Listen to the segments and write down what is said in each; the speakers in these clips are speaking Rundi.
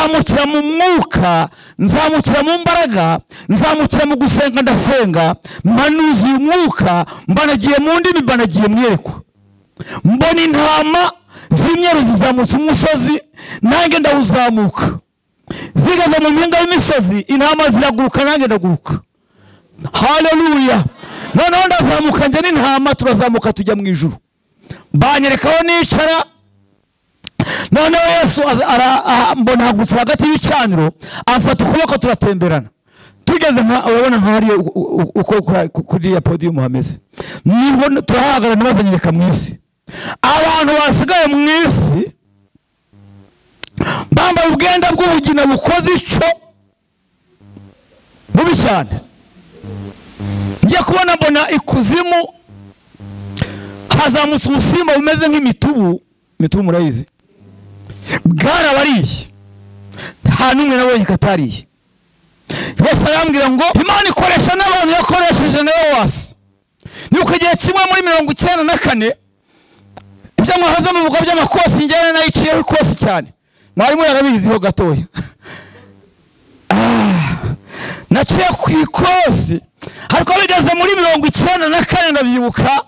Nzamukira mu mwuka, nzamukira mu mbaraga, nzamukira mu gusenga ndasenga, mbanuzuye umwuka, mbanagiye mu ndimi, mbanagiye mwerekwa. Mbona intama z'imyeru zizamutse umusozi, nanjye ndawuzamuka. Zigeze mu mpinga y'imisozi, intama ziraguruka nanjye ndaguruka. Haleluya. Noneho ndazamuka njye n'intama, turazamuka tujya mu ijuru. Banyereka aho nicara. Noneho Yesu mbona hagutse hagati y'ibicaniro, amfata ukuboko turatemberana. Tugeze nka urabona nk'ahari uko kuri ya podium hameze, nibwo turahagarara ntibazanyereka mu isi. Abantu basigaye mu isi bambaye ubwenda bw'ubugina bukoze ico bubi cyane. Ngiye kubona mbona ikuzimu hazamutse ubusimba bumeze nk'imitubu, imitubu murayizi, bwarabariye, nta n'umwe nabonye katariye. Yesu arambwira ngo Imana ikoresha n'abantu yakoresheje nawe wasi. Nuko igihe kimwe muri 94 ibyo mwahoze muvuga by'amakosi, njyana nayiciyeho ikosi cyane, mwarimu yarabiziho gatoya. Naciye ku ikosi, ariko bigeze muri 94 ndabyibuka,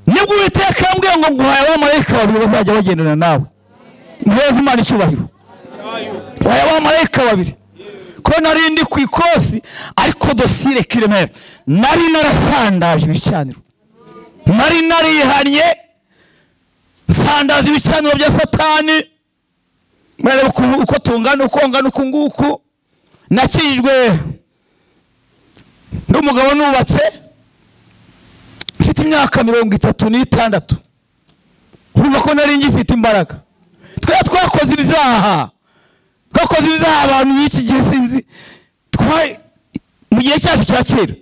nibwo Uwiteka yambwiye ngo nguhaye abamarayika babiri bazajya bagendana nawe. Muheze Imana icyubahiro. Nguhaye abamarayika babiri. Ko nari ndi ku ikosi, ariko dosire kiremera, nari narasandaje ibicaniro, nari narihannye, nsandaza ibicaniro bya Satani. Murareba uko tungana, uko ngana uku nguku. Nakijijwe n'umugabo nubatse, mfite imyaka 36. Urumva ko nari ngifite imbaraga. Twe twakoze ibyaha, twakoze ibyaha abantu b'iki gihe sinzi, mu gihe cyacu cya kera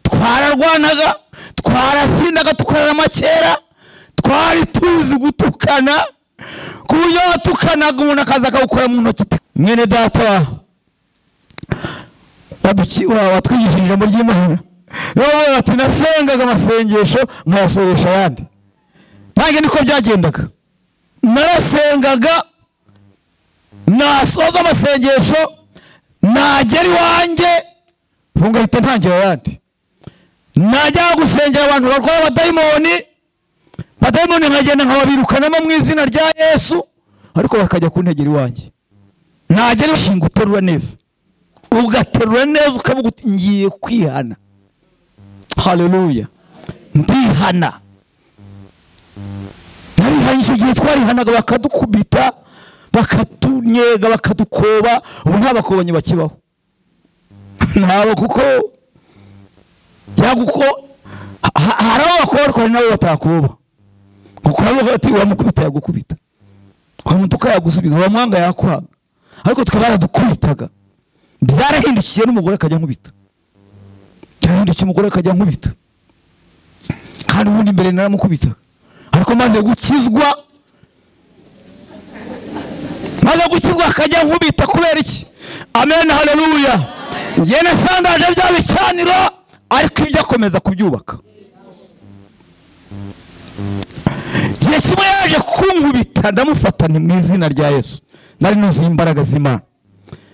twararwanaga, twarasindaga, tukararama kera, twari tuzi gutukana ku buryo watukanaga umuntu akaza akawukora mu ntoki. Mwene data watwigishije ijambo ry'Imana, niwe ati nasengaga amasengesho nkayasoresha ayandi. Nanjye niko byagendaga, narasengaga nasoza amasengesho nagera iwanjye ngahita ntangira ayandi. Najya gusengera abantu barwaye abadayimoni, abadayimoni nkagenda nkababirukanamo mu izina rya Yesu, ariko bakajya kuntegera iwanjye. Nagera ishinga uterura neza, ugaterura neza ukavuga uti ngiye kwihana. Haleluya, ndihana. Narihanye icyo gihe twarihanaga, bakadukubita, bakatunyega, bakadukoba. Ubu nta bakobanye bakibaho, ntabo, kuko cyangwa hari abo bakoba ariko hari nabo batakoba. Kuko ati wamukubita yagukubita, wamutuka yagusubiza, wamwanga yakwanga. Ariko twe baradukubitaga. Byarahindukiye n'umugore akajya nkubita, byarahindukiye umugore akajya nkubita, kandi ubundi mbere naramukubitaga. Ariko maze gukizwa, akajya nkubita. Kubera iki? Amen, haleluya. Njye nasandaje bya bicaniro, ariko ibyo akomeza kubyubaka. Igihe kimwe yaje kunkubita, ndamufata ni mu izina rya Yesu, nari nuzuye imbaraga z'Imana.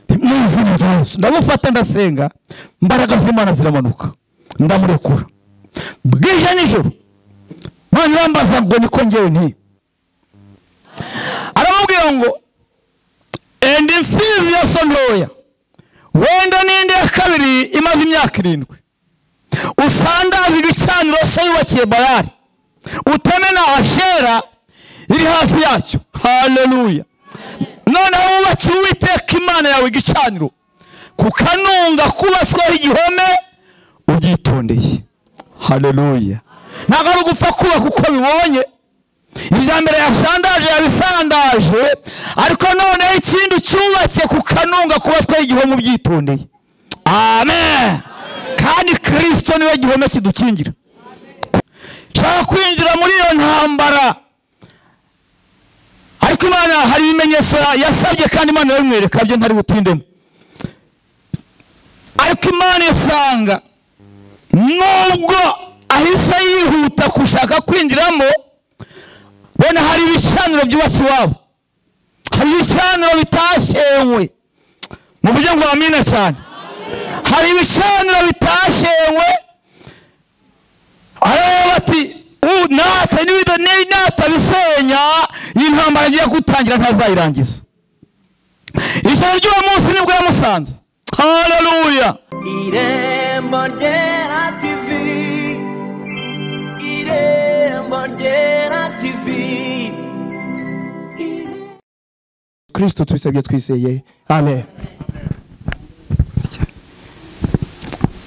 Mu izina rya Yesu ndamufata, ndasenga, imbaraga z'Imana ziramanuka, ndamurekura. Bwije nijoro Imana irambaza ngo niko ngewe nti, aramubwira ngo enda imfizi ya so ntoya, wenda n'indi ya kabiri imaze imyaka 7, usandaze igicaniro so yubakiye Bayali, uteme na Ashera iri hafi yacyo. Haleluya. Noneho wubakiye Uwiteka Imana yawe igicaniro ku kanunga kubatsweho igihome ubyitondeye. Haleluya. Ntabwo ari ugupfa kubaka uko bibonye. Ibya mbere yasandaje yabisandaje, ariko noneho ikindi cyubatse ku kanunga kubatsweho igihome ubyitondeye. Amen. Kandi Kristo niwe gihome kidukingira. Nshaka kwinjira muri iyo ntambara, ariko Imana hari ibimenyetso yasabye, kandi Imana irabimwereka, byo ntari butindemo. Ariko Imana isanga nubwo ahise yihuta gushaka kwinjiramo, bona hari ibicaniro byubatse iwabo, Hari ibicaniro bitashenywe mu buryo ngo amina cyane. Hari ibicaniro bitashenywe, araba bati natabisenya iyi ntambara agiye gutangira ntazayirangiza. Ijoro ry'uwo munsi nibwo yamusanze. Haleluya. Irembo Ryera TV, Irembo Ryera TV. Kristo tubisabye twizeye. Amen.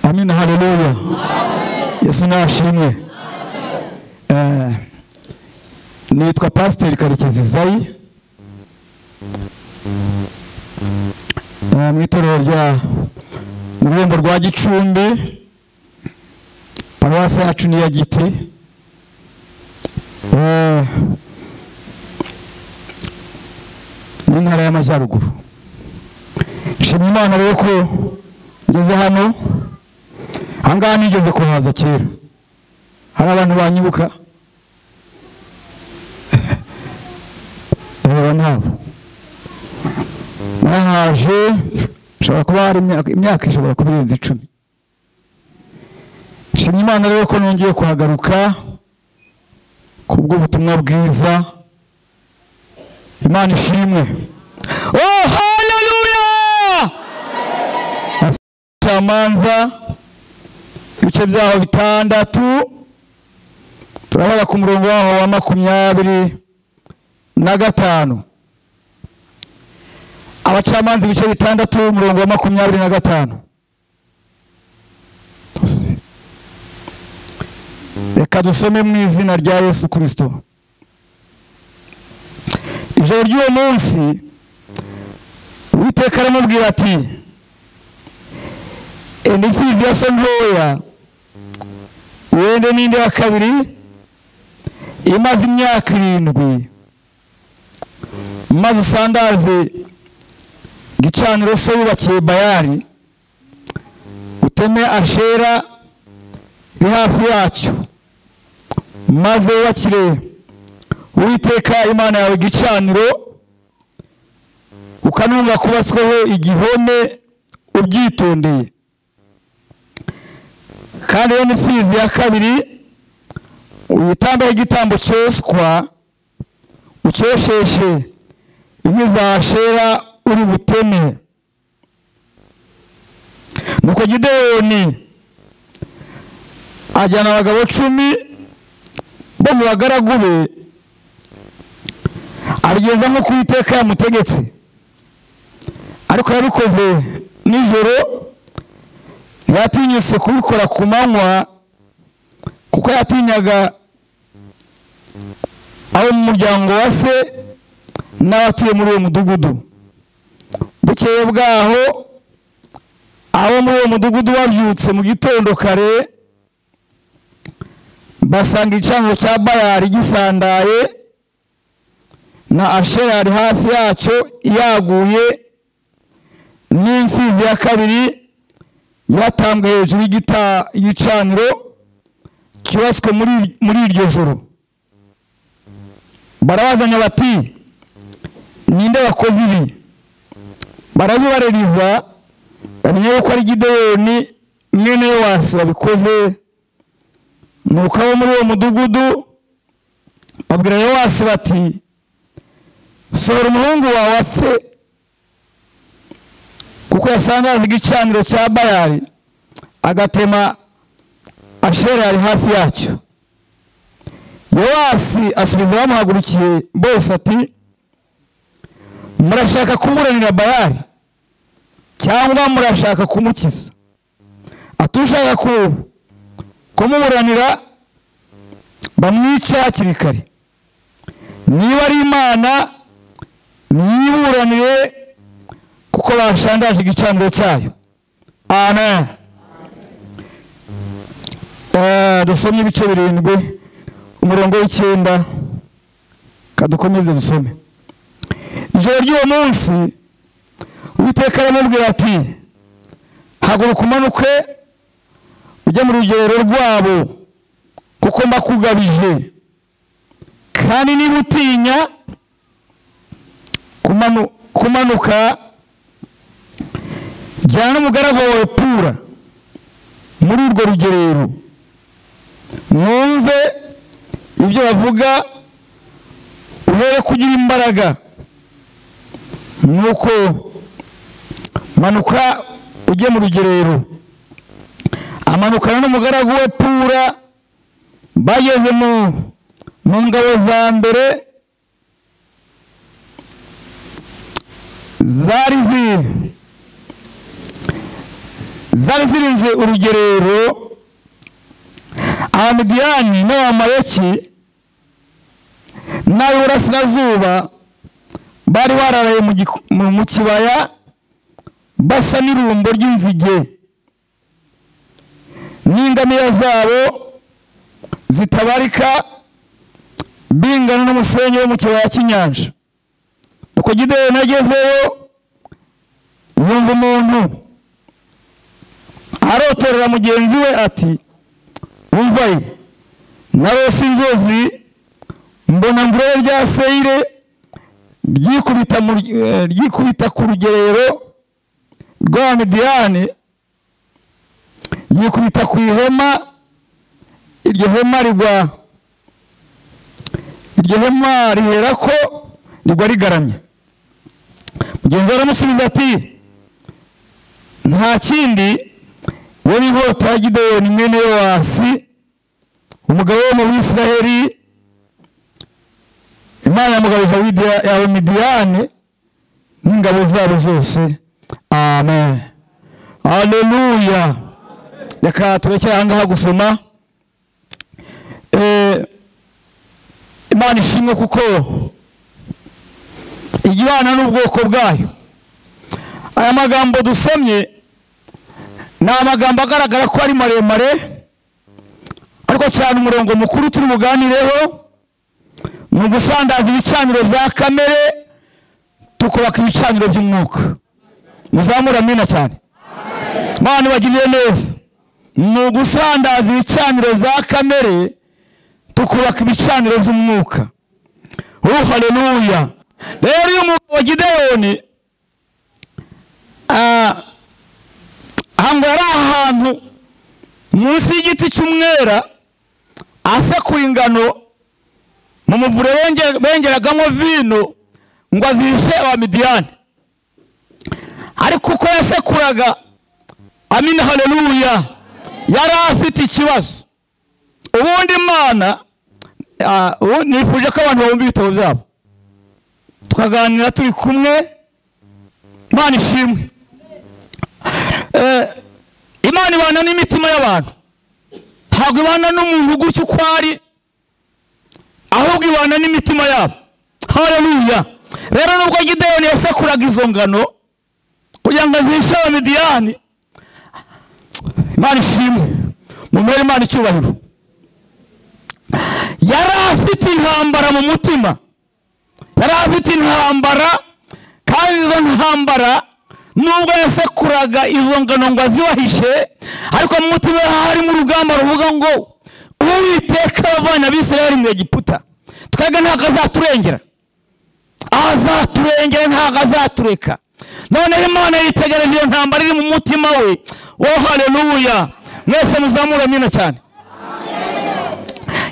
Amen. Haleluya. Yesu nashimwe. Nitwa Pastor Karekezi Zayi, mu itorero rya Rurembo rwa Gicumbi, paruwasi yacu ni iya Giti. N'intara y'Amajyaruguru. Nshimye Imana rero ko ngeze hano. Ahangaha nigeze kuhaza kera, hari abantu banyibuka reba ntabo narahaje. Nshobora kuba hari imyaka ishobora kuba irenze 10. Nshimye Imana rero ko nongeye kuhagaruka kubw'ubutumwa bwiza. Imana ishimwe. Oh, haleluya. Abacamanza ibice byaho 6, turahera ku murongo waho wa 25. Abacamanza ibice 6 umurongo wa 25. Reka dusome mu izina rya Yesu Kristo. Ijoro ry'uwo munsi Uwiteka aramubwira ati enda imfizi ya so ntoya wende n'indi ya kabiri imaze imyaka 7, maze usandaze igicaniro so yubakiye Bayali, uteme Ashera iri hafi yacyo, maze wubakire Uwiteka Imana yawe igicaniro, ukanunga kubatsweho igihome ubyitondeye. Kandi iyo imfizi ya kabiri uyitambeho igitambo cyoswa, ucyosheshe inkwi za Ashera uri buteme. Nuko Gideyoni ajyana abagabo 10 bo mu bagaragu be, abigeza nk'uko Uwiteka yamutegetse. Ariko yabikoze nijoro, ntiyatinyutse kubikora ku manywa, kuko yatinyaga abo mu muryango wa se n'abatuye muri uwo mudugudu. Bukeye bwaho abo muri uwo mudugudu babyutse mu gitondo kare, basanga igicaniro cya Bayali gisandaye na Ashera yari hafi yacyo yaguye, n'imfizi ya kabiri yatambwe hejuru y'igicaniro cyubatswe muri iryo joro. Barabazanya bati ninde wakoze ibi? Barabibaririza, bamenya yuko ari Gideyoni mwene Yowasi wabikoze. Nuko abo muri uwo mudugudu babwira Yowasi bati sohora umuhungu wawe apfe, kuko yasangaje igicaniro cya Bayali agatema Ashera yari hafi yacyo. Yowasi asubiza bamuhagurukiye bose ati murashaka kumuranira Bayali cyangwa murashaka kumukiza? Atushaka kumuburanira bamwica hakiri kare. Niba ari Imana niyiburanire, kuko bashandaje igicaniro cyayo. Amen. Dusomye ibice 7 umurongo w'9, kadukomeze dusome. Ijoro ry'uwo munsi Uwiteka aramubwira ati haguruka umanuke ujye mu rugero rwabo, kuko mbakugabije. Kandi niba utinya Kumanuka jyana n'umugaragu wawe Pura muri urwo rugerero, mwumve ibyo bavuga, uhere kugira imbaraga. Nuko manuka ujye mu rugerero. Amanukana n'umugaragu we Pura, bageze mu ngabo za mbere zari zirinze urugerero. Abamidiyani n'Abamaleki n'ab'iburasirazuba bari bararaye mu kibaya basa n'irumbo ry'inzige, n'ingamiya zabo zitabarika bingana n'umusenyi wo mu kibaya cy'inyanja. Nuko Gideyoni agezeyo yumva umuntu arotorera mugenzi we ati: umvaye, narose inzozi mbona ngurube rya Seyire ryikubita ku rugerero rw'Abamidiyani, ryikubita ku ihema, iryo hema riherako rigwa rigaramye. Mugenzi we aramusubiza ati: nta kindi, iyo ni inkota ya Gideyoni mwene Yowasi, umugabo wo mu Bisiraheli, Imana yamugabije Abamidiyani n'ingabo zabo zose. Amen, haleluya. Reka turekere aha ngaha gusoma. Imana ishimwe kuko ijyana n'ubwoko bwayo. Aya magambo dusomye ni amagambo agaragara ko ari maremare, ariko cyane umurongo mukuru turi buganireho ni ugusandaza ibicaniro bya kamere tukubaka ibicaniro by'umwuka. Muzamura amina cyane. Imana ibagirire neza. Ni ugusandaza ibicaniro bya kamere tukubaka ibicaniro by'umwuka. Oh, haleluya. Rero uyu mugabo Gideyoni ngo yari ahantu munsi y'igiti cy'umwera asekura ingano mu muvure bengeragamo vino ngo azihishe Abamidiyani. Ariko uko yasekuraga, amina haleluya, yari afite ikibazo. Ubundi Imana, nifuje ko abantu babumva ibitabo byabo tukaganira turi kumwe. Imana ishimwe. Imana ibana n'imitima y'abantu, ntabwo ibana n'umuntu gutyo uko ari, ahubwo ibana n'imitima yabo. Haleluya. Rero nubwo Gideyoni yasekuraga izo ngano kugira ngo azihishe Abamidiyani, Imana ishimwe, mumere Imana icyubahiro, yari afite intambara mu mutima, yari afite intambara, kandi izo ntambara nubwo yasekuraga izo ngano ngo azibahishe, ariko mu mutima harimo urugamba ruvuga ngo Uwiteka yavanye Abisirayeli mu Egiputa, twebwe ntabwo azaturengera, azaturengera, ntabwo azatureka. Noneho Imana yitegereje iyo ntambara iri mu mutima we. Oh, haleluya. Mwese muzamura amina cyane.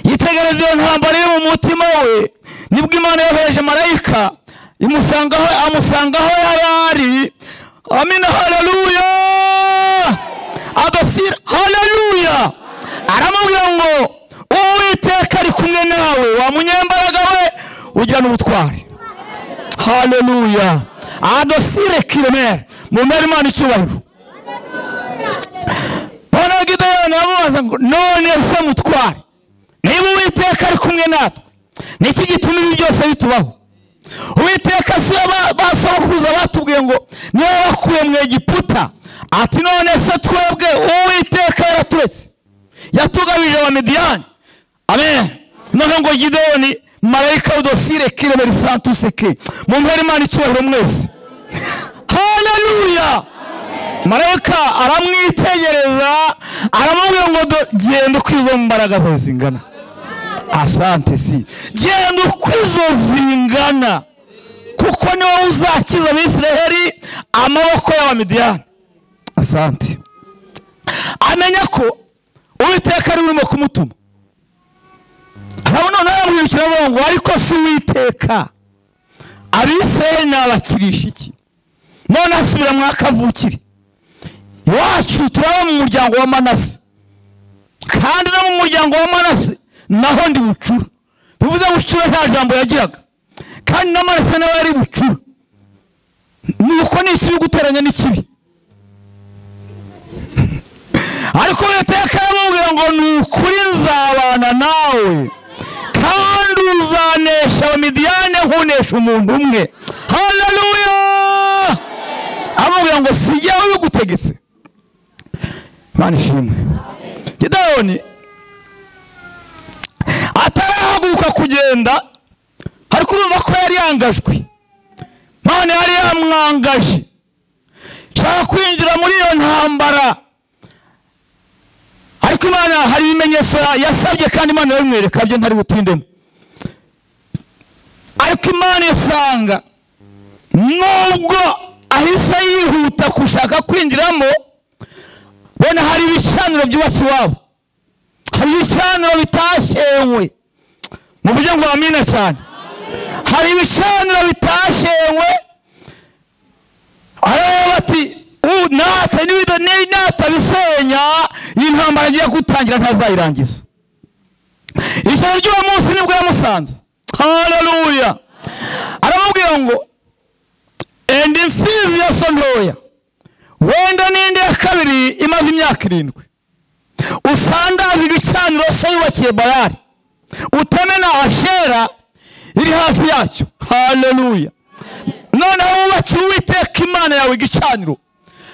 Yitegereje iyo ntambara iri mu mutima we, nibwo Imana yohereje marayika amusangaho yari ari. Amina, haleluya. Adasira, haleluya. Aramubwira ngo Uwiteka ari kumwe nawe, wa munyembaraga we ugira n'ubutwari. Haleluya. Adosire kiremere, mumere Imana icyubahiro. Bwana Gideyoni aramubaza ngo none se mutware, niba Uwiteka ari kumwe natwe, niki gituma ibi byose bitubaho? Uwiteka si basokuruza batubwiye ngo niwe wakuye mu Egiputa, ati none se twebwe Uwiteka yaraturetse, yatugabije Abamidiyani. Amen. Noneho ngo Gideyoni marayika udosire kiremere santuseke, mumere Imana icyubahiro mwese. Haleluya. Marayika aramwitegereza aramubwira ngo genda uko izo mbaraga zawe zingana. Asante si. Genda uko izo zingana, Kuko ni wowe uzakiza Abisiraheli amaboko y'Abamidiyani. Asante. Amenya ko Uwiteka ari urimo kumutuma. Arabona noneho yamuhindukira avuga ngo ariko si Uwiteka, Abisiraheli nabakirisha iki? None asubira mu akavukire. Iwacu turaba mu muryango wa Manase, kandi no mu muryango wa Manase naho ndi bucura. Bivuze bucura nta jambo yagiraga, kandi na Manase nawe yari bucura. Nuko ni ikibi guteranya n'ikibi. Ariko Uwiteka aramubwira ngo ni ukuri nzabana nawe, kandi uzanesha Abamidiyani nkunesha umuntu umwe. Haleluya! Amubwira ngo si jyewe ubigutegetse. Imana ishimwe. Gideyoni atarahaguruka kugenda, ariko urumva ko yari yangajwe. Imana yari yamwangaje, shaka kwinjira muri iyo ntambara. Ariko Imana hari ibimenyetso yasabye, kandi Imana yabimwereka byo ntari butindemo. Ariko Imana isanga nubwo ahise yihuta gushaka kwinjiramo, bona hari ibicaniro byubatse iwabo, hari ibicaniro bitashenywe. Mu buryo ngo amina cyane. Hari ibicaniro bitashenywe. Araba bati natabisenya iyi ntambara agiye gutangira ntazayirangiza. Ijoro ry'uwo munsi nibwo yamusanze. Haleluya! Aramubwira ngo enda imfizi ya so ntoya, wenda n'indi ya kabiri imaze imyaka 7, usandaze igicaniro so yubakiye Bayali, uteme na Ashera iri hafi yacyo. Haleluya! Noneho wubakiye Uwiteka Imana yawe igicaniro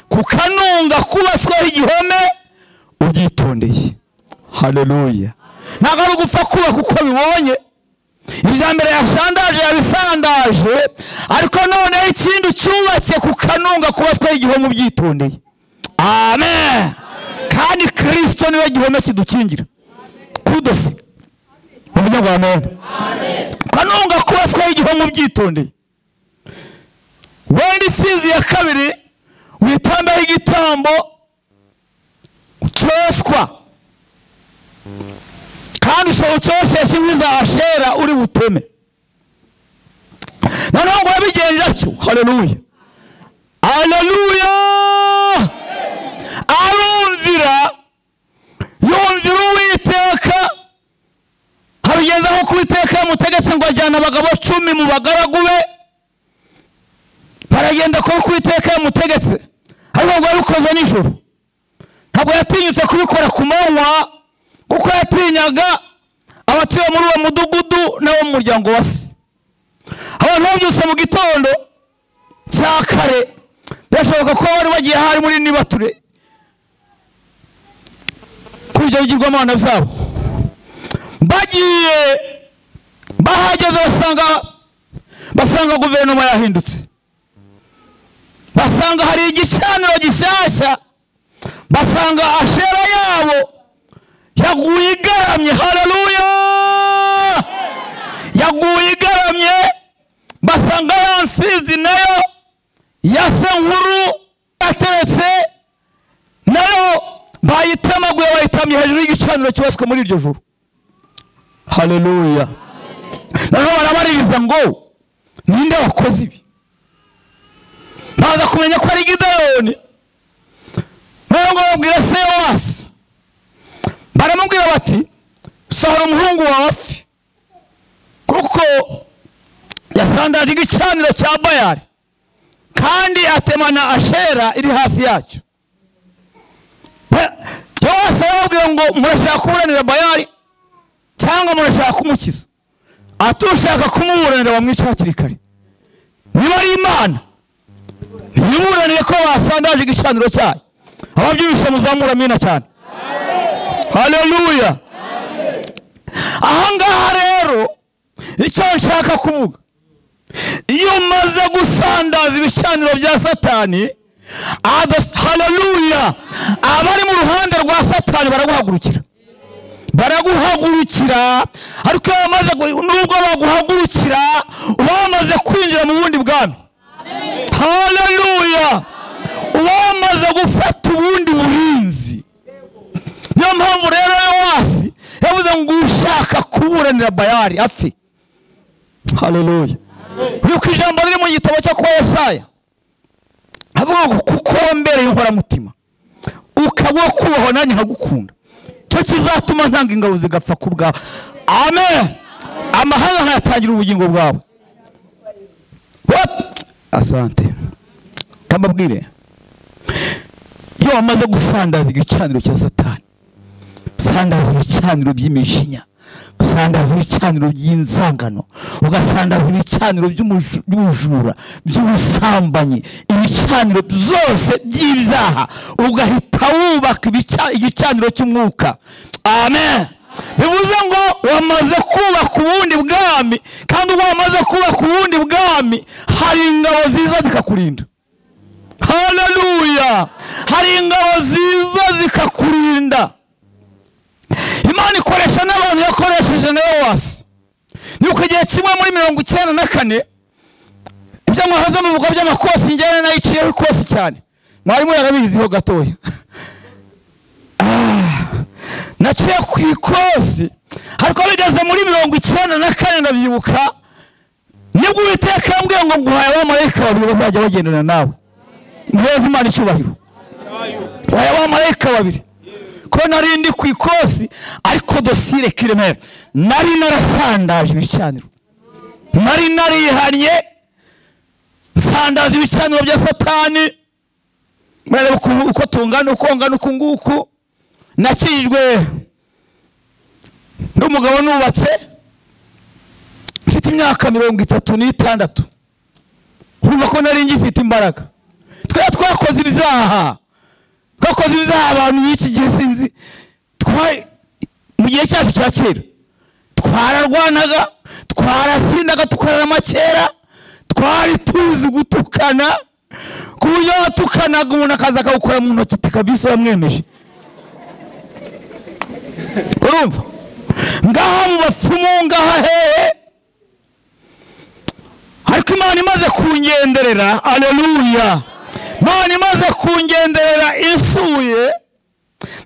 ku kanunga kubatsweho igihome ubyitondeye. Haleluya! Ntabwo ari ugupfa kubaka uko bibonye. Ibya mbere yasandaje yabisandaje, ariko noneho ikindi cyubatse ku kanunga kubatsweho igihome ubyitondeye. Amen. Kandi Kristo niwe gihome kidukingira. Kudosi. Mu buryo bwa amen. Kanunga kubatsweho igihome ubyitondeye. Wenda imfizi ya kabiri witambeho igitambo cyoswa, kandi ushobora ucyoshesha inkwi za Ashera uri buteme. Noneho ngo yabigenje atyo. Haleluya! Haleluya! Arumvira, yumvira Uwiteka, abigenza nk'uko Uwiteka yamutegetse, ngo ajyana abagabo 10 mu bagaragu be, baragenda kuko Uwiteka yamutegetse. Ariko ngo yabikoze nijoro, ntabwo yatinyutse kubikora ku manywa, kuko yatinyaga abatuye muri uwo mudugudu n'abo mu muryango wa se. Abantu babyutse mu gitondo cya kare, birashoboka ko bari bagiye ahari muri Nibature kuri ibyo bigirwamana byabo. Bagiye bahageze basanga guverinoma yahindutse, basanga hari igicaniro gishyashya, basanga Ashera yabo yaguye igaramye. Haleluya! Yaguye igaramye. Basanga ya mfizi nayo ya se nkuru ateretse nayo bayitemaguye, bayitamye hejuru y'igicaniro cyubatswe muri iryo joro. Haleluya! Noneho barabaririza ngo ninde wakoze ibi? Baza kumenya ko ari Gideyoni. Noneho ngo babwira se Yowasi, baramubwira bati sohora umuhungu wawe apfe, kuko yasandaje igicaniro cya Bayali, kandi atemana Ashera iri hafi yacyo. Yowasi arababwira ngo murashaka kuburanira Bayali cyangwa murashaka kumukiza? Atushaka kumuburanira bamwica hakiri kare. Niba ari Imana ntiburanire ko basandaje igicaniro cyayo. Ababyumvise muzamura amina cyane. Haleluya! Ahangaha rero icyo nshaka kuvuga, iyo umaze gusandaza ibicaniro bya Satani, haleluya, abari mu ruhande rwa Satani baraguhagurukira. Baraguhagurukira, ariko bamaze, nubwo baguhagurukira bamaze kwinjira mu bundi bwami. Haleluya! Bamaze gufata ubundi burinzi. Niyo mpamvu rero Yowasi yavuze ngo ushaka kuburanira Bayali apfe. Haleluya! Yuko ijambo riri mu gitabo cyo kwa Yesaya avuga ngo kuko wambereye inkoramutima ukaba kubaho nanjye nkagukunda, cyo kizatuma ntanga ingabo zigapfa ku bwawe. Amen. Amahanga nkayatangira ubugingo bwawe. Asante. Kambabwire, iyo wamaze gusandaza igicaniro cya Satani, sandaza ibicaniro by'imijinya, ugasandaza ibicaniro by'inzangano, ugasandaza ibicaniro by'ubujura, by'ubusambanyi, ibicaniro byose by'ibyaha, ugahita wubaka igicaniro cy'umwuka. Amen. Bivuze ngo wamaze kubaka ubundi bwami, kandi ubwo wamaze kubaka ubundi bwami hari ingabo ziza zikakurinda. Haleluya! Hari ingabo ziza zikakurinda. Imana ikoresha n'abantu yakoresheje na Yowasi. Nuko igihe kimwe muri 94 ibyo mwahoze muvuga by'amakosi, njyewe nayiciyeho ikosi cyane, mwarimu yarabiziho gatoya. Naciye ku ikosi, ariko bigeze muri 94 ndabyibuka, nibwo Uwiteka yambwiye ngo nguhaye abamarayika babiri bazajya bagendana nawe. Muheze Imana icyubahiro. Nguhaye abamarayika babiri. Ko nari ndi ku ikosi, ariko dosire kiremera nari narasandaje ibicaniro, nari narihanye nsandaza ibicaniro bya Satani. Murareba uko tungana, uko ngana uku nguku. Nakijijwe n'umugabo nubatse mfite imyaka 36. Urumva ko nari ngifite imbaraga. Twe twakoze ibyaha, twakoze ibyaha abantu b'iki gihe sinzi, mu gihe cyacu cya kera twararwanaga, twarasindaga, tukararama kera, twari tuzi gutukana ku buryo watukanaga umuntu akaza akawukora mu ntoki kabisa wamwemeje. Urumva ngaha mu bapfumu, ngaha hehe. Ariko Imana imaze kungenderera, aleluya, Imana imaze kungenderera isuye,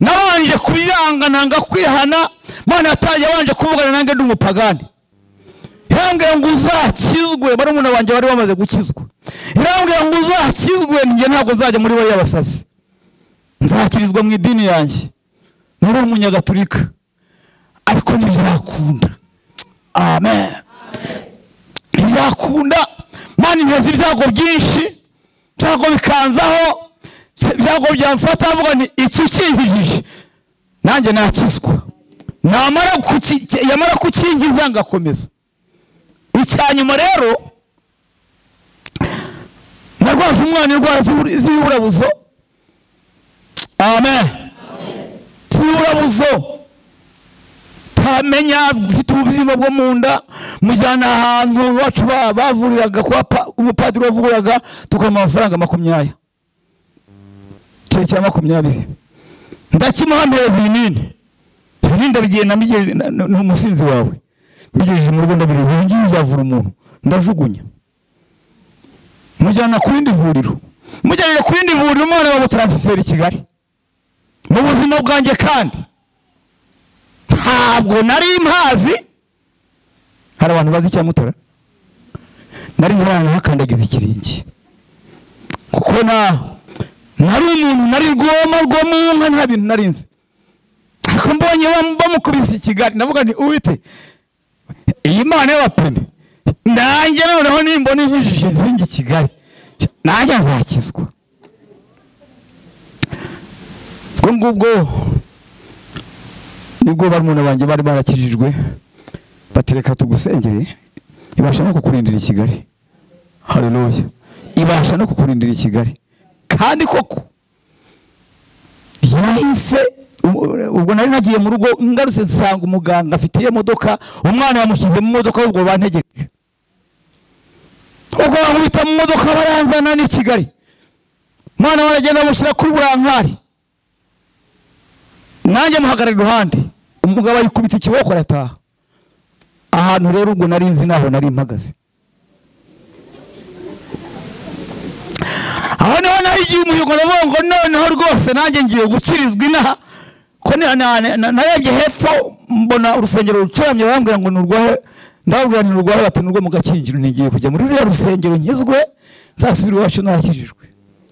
nabanje kubyanga nanga kwihana. Imana yatangiye abanje kuvugana nanjye ndi umupagani, irambwira ngo uzakizwe. Barumuna banjye bari bamaze gukizwa, irambwira ngo uzakizwe, njye ntabwo nzajya muri bariya basazi, nzakirizwa mu idini yanjye. Nari umunyagatulika, ariko ntibyakunda. Amen. Ntibyakunda. Imana inteza ibyago byinshi, ibyago bikanzaho, ibyago byamfata, avuga nti iki kinkijije nanjye nakizwa. Yamara kukinkiza ngakomeza. Icya nyuma rero narwaje umwana indwara z'iburabuzo. Amen. Z'iburabuzo, tamenya mfite ubuzima bwo mu nda, mujyana ahantu iwacu bavuriraga kwa umupadiri wavuraga, tukamuha amafaranga 20 cya 20, ndakimuha mpereza ibinini. Ibinini ndabigenda n'umusinzi wawe, mbigejeje mu rugo ndabireba, ibi ngibi byavura umuntu, ndajugunya. Mujyana ku rindi vuriro, mujyana ku rindi vuriro, umwana bamutaransifera i Kigali. Mu buzima bwanjye kandi ntabwo nari mpazi, hari abantu bazi icyamutora, nari ntaranahakandagiza ikiringi, kuko nari umuntu, nari rwoma rwo mu nka, nta bintu nari nzi. Ariko mbonye bamukubise i Kigali, ndavuga nti Uwite, iyi Mana y'abapene nanjye noneho nimbona ijisho nzingi i Kigali nanjye nzakizwa. Ubwo ngubwo nibwo barumuna banjye bari barakijijwe, batereka tugusengere, ibasha no kukurindira i Kigali. Haleluya! Ibasha no kukurindira i Kigali. Kandi koko yahise. Ubwo nari nagiye mu rugo, ngarutse nsanga umuganga afite iyo modoka, umwana yamushyize mu modoka, ubwo bantegereje. Ubwo bankubita mu modoka baranzana n'i Kigali, umwana baragenda bamushyira kuri burankari, nanjye muhagarara iruhande, Umugabo ayikubita ikiboko arataha. Ahantu rero ubwo nari nzi naho nari mpagaze. Aho niho nahigiye umuhigo, ndavuga ngo noneho rwose nanjye ngiye gukirizwa inaha. Ko narebye hepfo mbona urusengero rucuramye, barambwira ngo nurwahe, ndababwira nti nurwahe, bati nurwo mu Gakinjiro. Ntigiye kujya muri ruriya rusengero nkizwe nzasubira iwacu narakijijwe.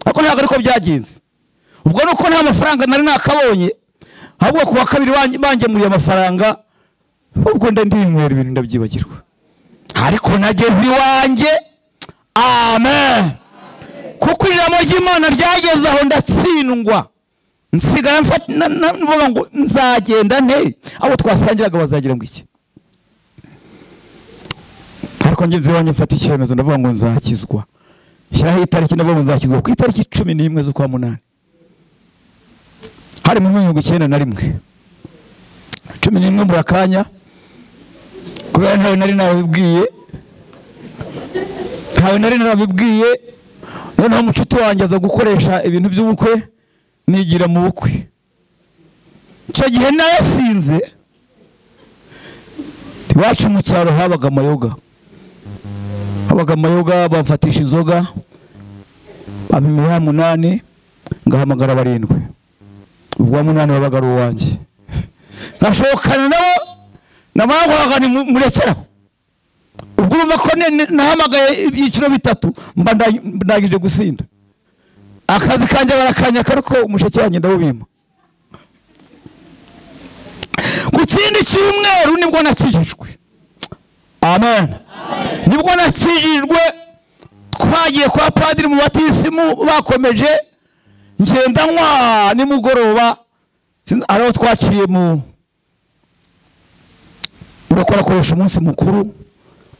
Ariko ntabwo ariko byagenze. Ubwo nuko nta mafaranga nari nakabonye, ahubwo ku wa kabiri bangemuriye amafaranga, ubwo ndinywera ibintu ndabyibagirwa. Ariko nageze iwanjye, amen. Kuko ijambo ry'Imana ryageze aho ndatsindwa, nsigara mvuga ngo nzagenda nte, abo twasangiraga bazagira ngo iki. Ariko ngeze iwanjye mfata icyemezo, ndavuga ngo nzakizwa. Shyiraho itariki, ndavuga ngo nzakizwa ku itariki 11 z'ukwa 8, hari mu 1991, 11 mbura akanya, kubera ntawe nari narabibwiye, Noneho umucuti wanjye aza gukoresha ibintu by'ubukwe, nigira mu bukwe. Icyo gihe narasinze. Iwacu mu cyaro habaga amayoga, bamfatisha inzoga, bampa imiheha 8, ngahamagara 7. Ubwo wa 8 wabaga ari uwanjye. Nashokana nabo, namara ni murekeraho. Ubwo urumva ko nahamagaye ibyiciro 3, mba ndangije gusinda. Akazi kanjye barakanyaka, ariko umusheke wanjye ndawubima. Ku kindi cyumweru nibwo nakijijwe. Amen. Nibwo nakijijwe. Twagiye kwa padiri mu batisimu bakomeje, ngenda nywa nimugoroba, ariho twaciye mu urakoresha umunsi mukuru.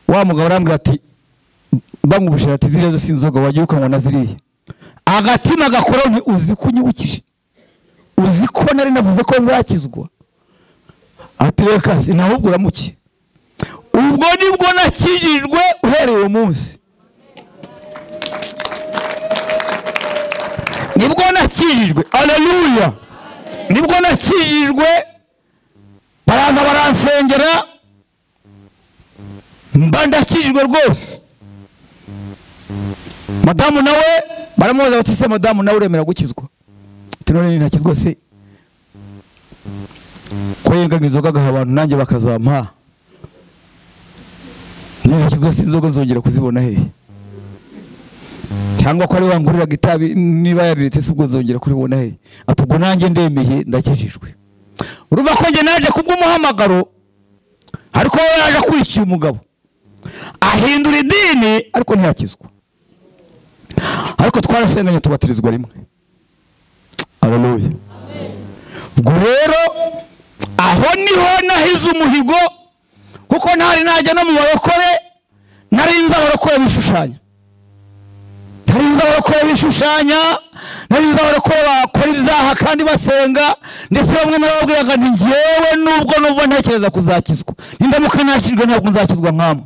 Wa mugabo arambwira ati bamubujira ati ziriya zose inzoga wagiye ukanywa na ziriya. Agatima gakora nti uzi ko unyibukije, uzi ko nari navuze ko zakizwa. Ati reka sinahubwo uramuke. Ubwo nibwo nakijijwe uhereye uwo munsi. Nibwo nakijijwe, haleluya. Nibwo nakijijwe, baraza baransengera, mba ndakijijwe rwose. Madamu nawe baramubaza bati se madamu nawe uremera gukizwa? Ati none ntakizwa se, ko yengaga inzoga agaha abantu nanjye bakazampa, ntakizwa se inzoga nzongera kuzibona hehe? Cyangwa ko ari wanguriraga itabi niba yariretse se ubwo nzongera kuribona hehe? Ati ubwo nanjye ndemeye ndakijijwe. Urumva ko njye naje kubw'umuhamagaro, ariko we yaje akurikiye umugabo ahindura idini, ariko ntiyakizwa. Ariko twarasenganye tubatirizwa rimwe. Haleluya. Ubwo rero aho niho nahize umuhigo, kuko ntari najya no mu barokore, nari nzi abarokore bishushanya, nari nzi abarokore bakora ibyaha kandi basenga. Ndetse bamwe narababwiraga nti njyewe nubwo numva ntekereza kuzakizwa, nindamuka nakijwe ntabwo nzakizwa nkamwe.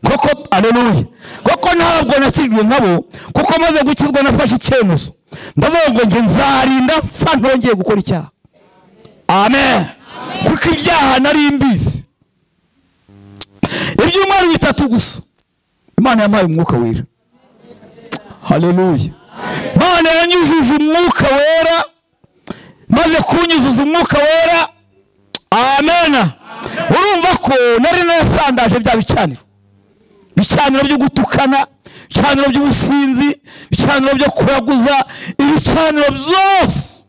Koko aleluya. Koko ntabwo nakijwe nkabo, kuko maze gukizwa nafashe icyemezo, ndavuga ngo njye nzarinda mfa ntongeye gukora icyaha. Amen. Kuko ibyaha nari mbizi. Ibyumweru 3 gusa Imana yampaye umwuka wera. Haleluya. Imana yanyujuje umwuka wera, maze kunyuzuza umwuka wera. Amen. Urumva ko nari narasandaje bya bicaniro, ibicaniro byo gutukana, ibicaniro by'ubusinzi, ibicaniro byo kuraguza, ibicaniro byose.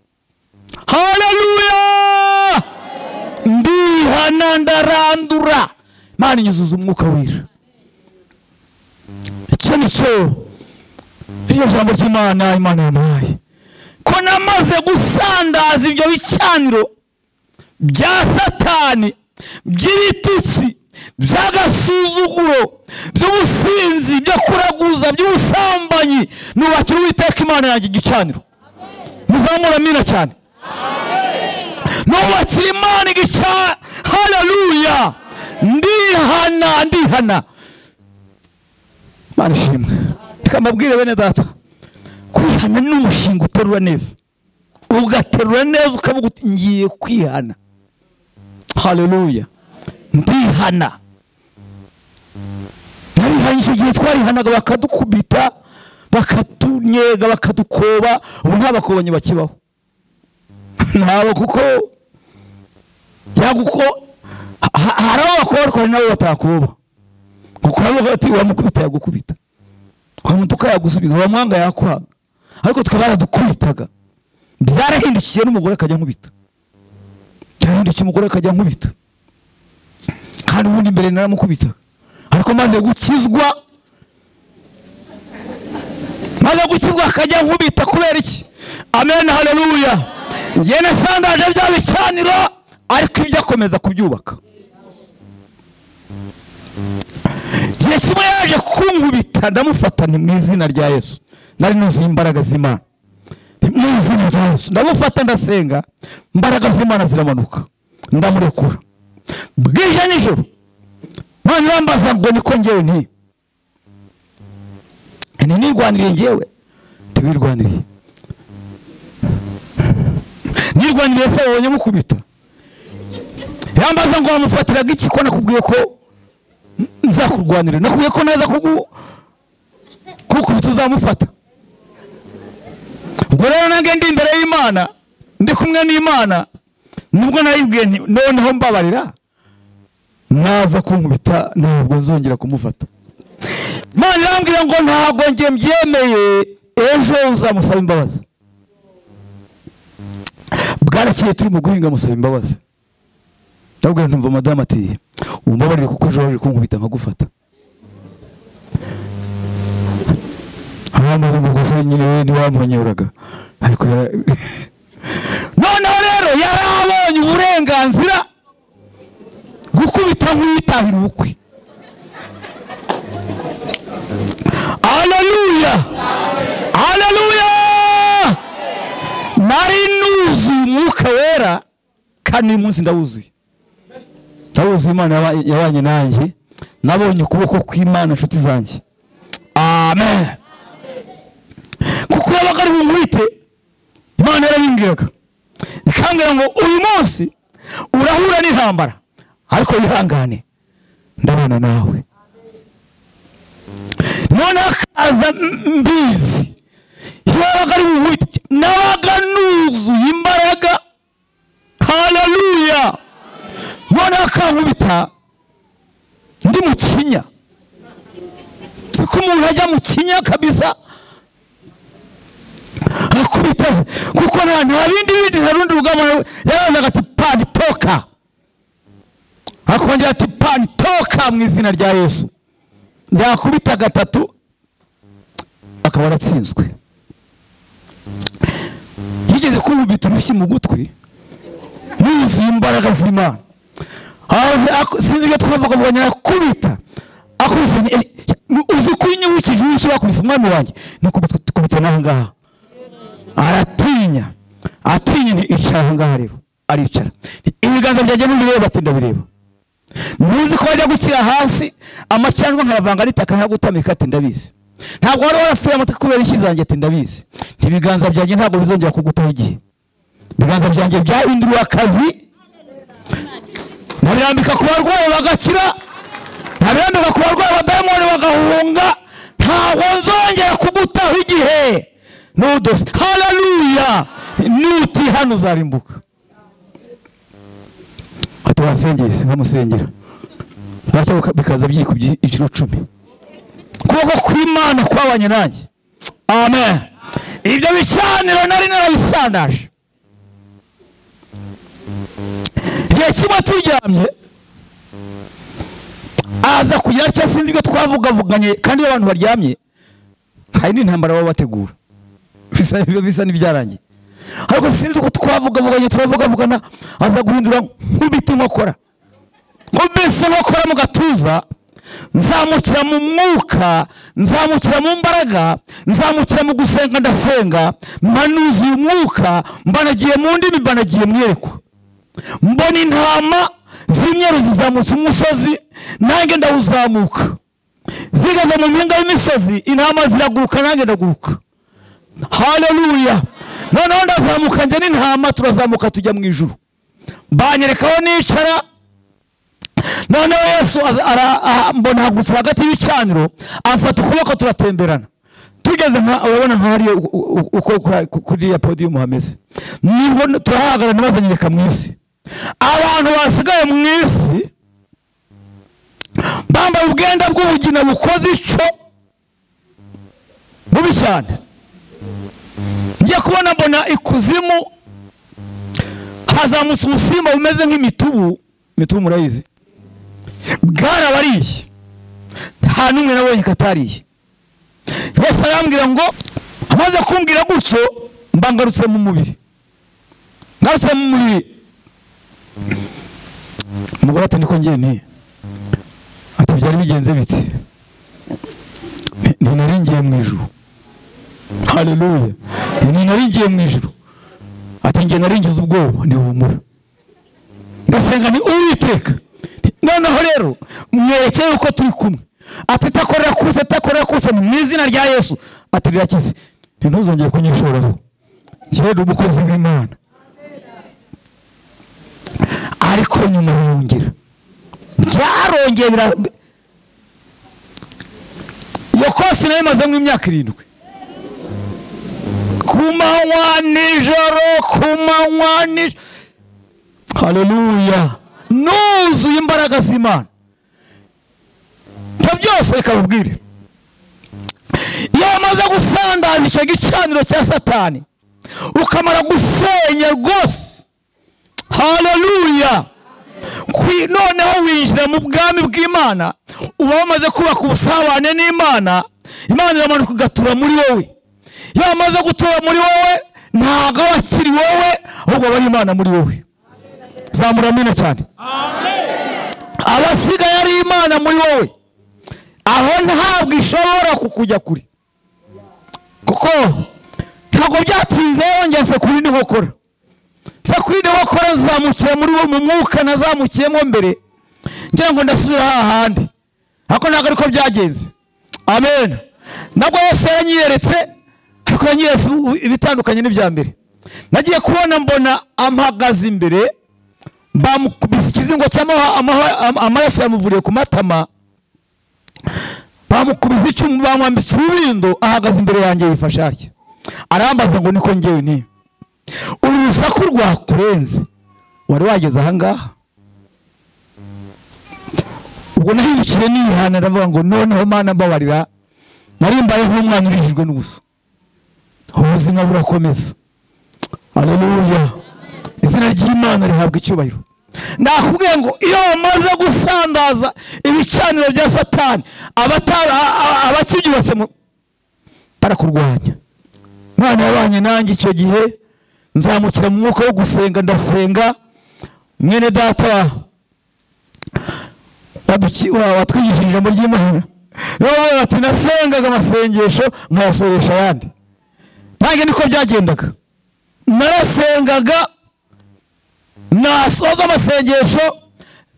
Haleluya. Ndihana ndarandura, Imana inyuzuza umwuka wera. Icyo ni cyo iryo jambo ry'Imana Imana yampaye, ko namaze gusandaza ibyo bicaniro bya Satani, by'ibitutsi, by'agasuzuguro, by'ubusinzi, byo kuraguza, by'ubusambanyi. Nubakira Uwiteka Imana yanjye igicaniro. Muzamura amina cyane. Nubakira Imana igicaniro. Haleluya. Ndihana, ndihana. Imana ishimwe. Reka mbabwire bene data, kwihana ni umushinga uterura neza, ugaterura neza ukavuga uti ngiye kwihana. Haleluya. Ndihana. Narihanye icyo gihe twarihanaga bakadukubita, bakatunyega, bakadukoba. Ubu nta bakobanyi bakibaho. Ntabo kuko yaguko hari abo bakoba nabo batakoba. Kuko abo ati wamukubita yagukubita, wamutuka yagusubiza, wamwanga yakwanga. Ariko twe baradukubitaga. Byarahindukiye n'umugore akajya nkubita. Byarahindukiye umugore akajya nkubita. Kandi ubundi mbere naramukubitaga. Ariko maze gukizwa akajya nkubita kubera iki? Amen, haleluya. Njye nasandaje bya bicaniro ariko ibyo akomeza kubyubaka. Igihe kimwe yaje kunkubita ndamufata nti mu izina rya Yesu. Nari nuzuye imbaraga z'Imana. Mu izina rya Yesu ndamufata ndasenga, imbaraga z'Imana ziramanuka, ndamurekura. Bwije nijoro Imana irambaza ngo niko njyewe nti nirwaniriye njyewe, ntiwirwaniriye. Nirwaniriye se wabonye mukubita. Yambaza ngo wamufatiraga iki ko nakubwiye ko nzakurwanirira, nakubwiye ko naza kugukubita uzamufata. Ubwo rero nange ndi imbere y'Imana, ndi kumwe n'Imana, nubwo nayibwiye nti noneho mbabarira, naza kunkubita ntabwo nzongera kumufata. Imana irambwira ngo ntabwo njye mbyemeye, ejo uzamusaba imbabazi. Bwarakeye turi mu guhinga musaba imbabazi. Ndabwira ntumva madamu ati umbabarire kuko ejo waje kunkubita nkagufata. Arambwira ngo gusa nyine we ntiwamuhonyuraga. Ariko noneho rero yarabonye uburenganzira gukubita nk'uwitahira ubukwe. Haleluya, haleluya. Nari nuzuye umwuka wera kandi uyu munsi ndawuzuye. Ndawuzuye. Imana yabanye nanjye, nabonye ukuboko kw'Imana inshuti zanjye. Amen. Kuko yabaga ari bunkubite, Imana yarabimbwiraga ikambwira ngo uyu munsi urahura n'intambara ariko wihangane ndabana nawe. None akaza mbizi yabaga ari bunkubite, nabaga nuzuye imbaraga. Haleluya. None akankubita ndi mu kinya. Siko umuntu ajya mu kinya kabisa akubita, kuko nta bindi bindi nta rundi rugamba. Yarazaga ati pani toka, akongera ati pani toka mu izina rya Yesu. Yakubita gatatu akaba aratsinzwe. Yigeze kunkubita urushyi mu gutwi nuzuye imbaraga z'Imana. Sinzi ibyo twavuga akubita akubise, uzi ko inyibukije urushyi bakubise umwami wanjye, nikubita naho ngaha. Aratinya, atinya nti icara aho ngaha rero. Aricara. Ibiganza byanjye ntibireba, ati ndabireba. Ntuzi ko wajya gukira hasi amacandwe nkayavanga n'itaka nkagutamika, ati ndabizi. Ntabwo wari warapfuye amatwi kubera inshyi zanjye, ati ndabizi. Ibiganza byanjye ntabwo bizongera kugutaho igihe. Ibiganza byanjye byahinduriwe akazi, ntabirambika ku barwayi bagakira, ntabirambika ku barwayi abadayimoni bagahunga. Ntabwo nzongera kugutaho igihe. Nudos. Haleluya. Nuti hano uzarimbuka. Ati wasengeye nkamusengera. Bwacya bikaza byikubye inshuro 10. Kuboko kw'Imana kwabanye nanjye. Amen. Ibyo bicaniro nari narabisandaje. Igihe kimwe turyamye aza kugira cyo sinzi ibyo twavugavuganye, kandi iyo abantu baryamye hari n'intambara baba bategura. Bisa n'ibyarangiye. Ariko sinzi uko twavugavuganye, turavugavugana, aza guhindura nkubita inkokora. Nkubise inkokora mu gatuza, nzamukira mu mwuka, nzamukira mu mbaraga, nzamukira mu gusenga ndasenga, mbanuzuye umwuka, mbanagiye mu ndimi, mbanagiye mwerekwa. Mbona intama z'imyeru zizamutse umusozi, nanjye ndawuzamuka. Zigeze mu mpinga y'imisozi, intama ziraguruka, nanjye ndaguruka. Haleluya. Noneho ndazamuka njye n'intama, turazamuka tujya mu ijuru. Banyereka aho nicara, Noneho Yesu mbona hagutse hagati y'ibicaniro, amfata ukuboko turatemberana. Tugeze nka urabona nk'ahari uko kuri ya podium hameze, nibwo turahagarara ntibazanyereka mu isi. Abantu basigaye mu isi bambaye ubwenda bw'ubugina bukoze ico bubi cyane. Ngiye kubona mbona ikuzimu hazamutse ubusimba bumeze nk'imitubu, imitubu murayizi, bwarabariye, nta n'umwe nabonye katariye. Yesu arambwira ngo, amaze kumbwira gutyo mba ngarutse mu mubiri, ngarutse mu mubiri. Umugore ati niko ngiye nti, ati byari bigenze bite? Nari ngiye mu ijuru. Haleluya. Nari ngiye mu ijuru. Ati ngiye nari ngize ubwoba, nihumura. Ndasenga ni Uwiteka. Noneho rero mwerekeye uko turi kumwe. Ati takorera kuse, takorera kuse mu izina rya Yesu. Ati birakize. Ntuzongere kunyishoraho. Njye ndi umukozi w'Imana. Ariko nyuma birongera. Byarongeye bira. Iyo kosi nayo imazemo imyaka 7. Kumanywa nijoro, kumanywa nijoro. Haleluya. Nuzuye imbaraga z'Imana. Ibyo byose reka nkubwire. Iyo wamaze gusandaza icyo gicaniro cya Satani, ukamara gusenya rwose, haleluya, noneho winjira mu bwami bw'Imana, uba wamaze kubaka ubusabane n'Imana, Imana iramanuka igatura muri wowe. Iyo wamaze gutura muri wowe, ntabwo aba akiri wowe, ahubwo aba ari Imana muri wowe. Zamura amina cyane. Abasigaye ari Imana muri wowe, aho ntabwo ishobora kukujya kure, kuko ntabwo byatinze. Yongeye se kuri nkokora, se kuri nkokora nzamukira muri wo mu mwuka nazamukiyemo mbere, ngira ngo ndasubira hahandi, ariko ntabwo ariko byagenze. Amen. Nabwo Yesu yaranyiyeretse, ariko yanyiyeretse ibitandukanye n'ibya mbere. Nagiye kubona mbona ampagaze imbere, bamukubise ikizingo cy'amaraso yamuvuriye ku matama, bamukubise icyuma, bamwambitse urubindo, ahagaze imbere yanjye yifashe atya. Arambaza ngo niko ngewe nti, uru rusaku rwakurenze wari wageze aha ngaha? Ubwo nahindukiye nihana, ndavuga ngo noneho Mana mbabarira, nari mbaye nk'umwana urijijwe n'ubusa. Ubuzima burakomeza. Haleluya. Izina ry'Imana rihabwa icyubahiro. Nakubwiye ngo iyo wamaze gusandaza ibicaniro bya Satani, abakibyubatse barakurwanya. Imana yabanye nanjye icyo gihe, nzamukira mu mwuka wo gusenga, ndasenga. Mwene data watwigishije ijambo ry'Imana, niwe ati nasengaga amasengesho nkayasoresha ayandi. Nanjye niko byagendaga, narasengaga nasoza amasengesho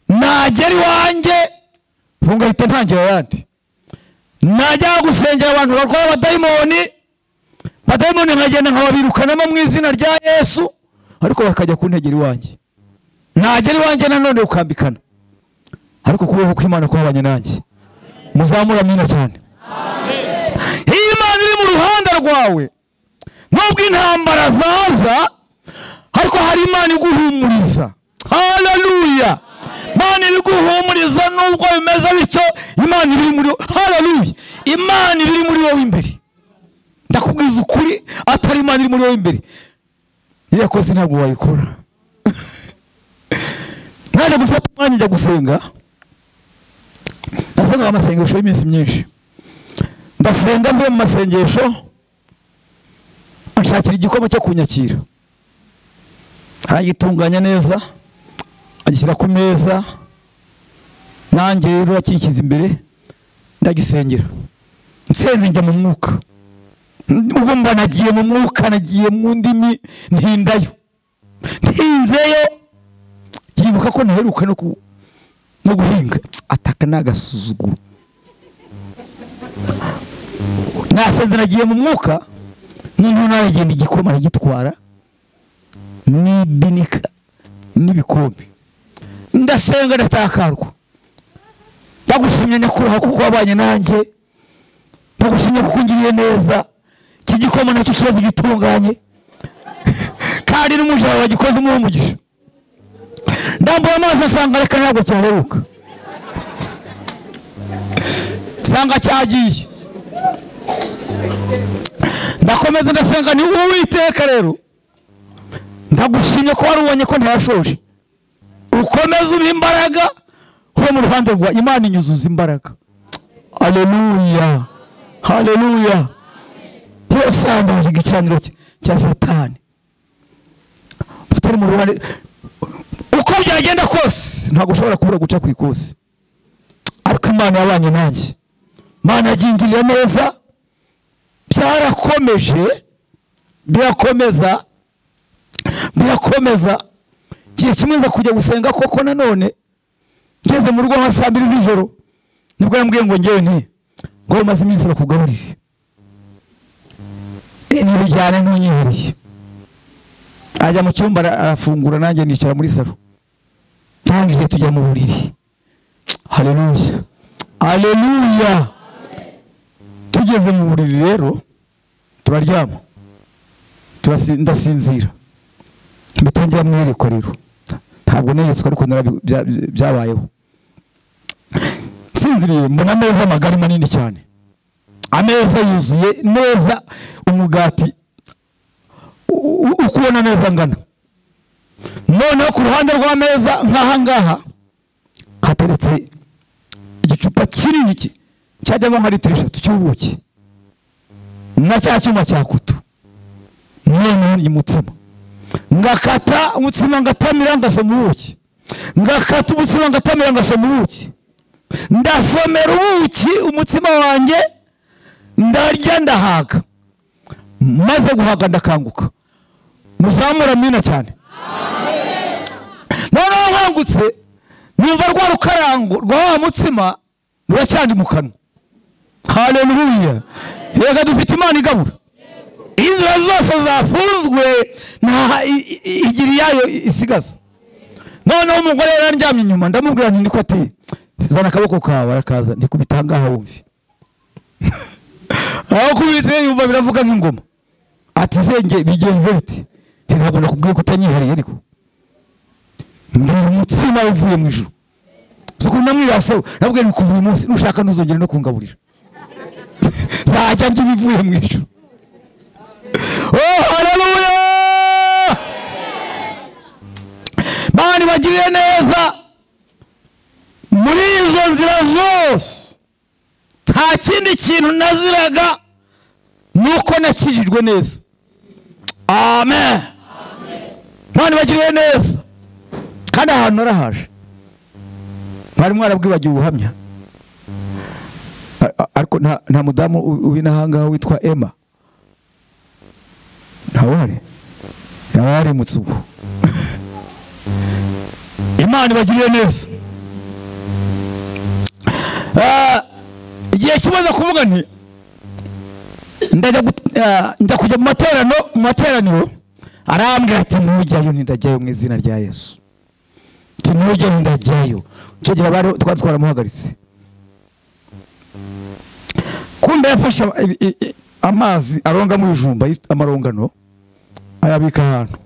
nagera iwanjye ngahita ntangira ayandi. Najya gusengera abantu barwaye abadayimoni, abadayimoni nkagenda nkababirukanamo mu izina rya Yesu, ariko bakajya kuntegera iwanjye. Nagera iwanjye nanone ukambikana, ariko kubaho kw'Imana kwabanye nanjye. Muzamura amina cyane. Iyo Imana iri mu ruhande rwawe, nubwo intambara zaza, ariko hari Imana iguhumuriza. Haleluya. Imana iguhumuriza nubwo bimeze bityo, Imana iri muri, haleluya, Imana iri muri wowe imbere. Ndakubwiza ukuri, atari Imana iri muri wowe imbere, iriya kozi ntabwo wayikora. Naje gufata umwanya njya gusenga, nasenga amasengesho y'iminsi myinshi. Ndasenga mvuye mu masengesho, anshakira igikoma cyo kunyakira, aragitunganya neza, agishyira ku meza, nanjye rero akinshyize imbere, ndagisengera. Nsenze njya mu mwuka. Ubwo mba nagiye mu mwuka, nagiye mu ndimi, ntindayo, ntinzeyo, nkibuka ko ntaheruka no guhinga. Ataka n'agasuzuguro. Nasenze nagiye mu mwuka, noneho naragenda igikoma aragitwara n'ibinika n'ibikombe. Ndasenga ndatakarwa. Ndagushimye nyakubahwa kuko wabanye nanjye, ndagushimye kuko ungiriye neza. Iki gikoma nacyo kibazo gitunganye kandi n'umuja wawe wagikoze umuha umugisha. Ndambuye amaso nsanga reka ntabwo cyaheruka, nsanga cyagiye. Ndakomeza ndasenga ni Uwiteka rero ndagushimye ko wari ubonye ko ntayashoje, ukomeze umpe imbaraga ho mu ruhande rwa Imana inyuzuza imbaraga. Haleluya, haleluya. Yasambaje igicaniro cya Satani batari mu ruhande. Uko byagenda kose ntabwo ushobora kubura guca ku ikosi, ariko Imana yabanye nanjye, Imana yagingiriye neza. Byarakomeje, birakomeza, birakomeza. Igihe kimwe nza kujya gusenga koko nanone, ngeze mu rugo nka saa 2 z'ijoro, nibwo yambwiye ngo ngewe nti ngo maze iminsi bakugaburire ntibijyane ntunyihariye. Ajya mu cyumba arafungura, nanjye nicara muri salo, ndangije tujya mu buriri. Haleluya, haleluya. Tugeze mu buriri rero turaryama, ndasinzira, mbitangira mwiyerekwa rero. Ntabwo neretswe ariko byabayeho. Nsinziriye mbona ameza magari manini cyane, ameza yuzuye neza umugati uko ubona ameza angana. Noneho ku ruhande rw'ameza nk'aha ngaha hateretse igicupa kinini cyajyamo nka litiro 3 cy'ubuki na cya cyuma cya kutu. Noneho umutsima ngakata umutsima ngatamira ngasoma ubuki, ngakata umutsima ngatamira ngasoma ubuki, ndasomera ubuki umutsima wanjye ndarya ndahaga. Maze guhaga ndakanguka, muzamura amina cyane. Noneho nkangutse numva rwa rukarango rwa wa mutsima ruracyandi mu kanwa. Haleluya. Reka dufite Imana igabura. Inzira zose zafunzwe nta igira iyayo isigaza. Noneho umugore yarandyamye inyuma, ndamubwira nti niko ati zana akaboko kawe, arakaza ndikubita ngaha wumve. Aho kubitse yumva biravuga nk'ingoma. Ati zenge bigenze biti? Ntabwo nakubwiye ko utanyihariye, ariko ndi umutsima uvuye mu ijuru. Suko namwiraseho nabwiye ni kuva uyu munsi nushaka ntuzongere no kungaburira, zajya ndya ibivuye mu ijuru. Oh haleluya. Bani bagiriye neza muri izo nzira zose. Nta kindi kintu naziraga nuko nakijijwe neza. Amen. Bani bagiriye neza kandi ahantu narahaje mwari mwarabwibagiwe ubuhamya. Ariko nta mudamu ubinahangaha witwa Emma ntawari yabarimutse ubwo. Imana ibagiriye neza. Igihe kimaze kuvuga nti njya kujya mu materaniro, arambwira ati ntujyayo, ndajyayo mu izina rya Yesu. Ati ntujyayo, ndajyayo. Icyo gihe bari twari twaramuhagaritse. Kumbe yafashe amazi aronga mu bijumba amarongano ayabika ahantu.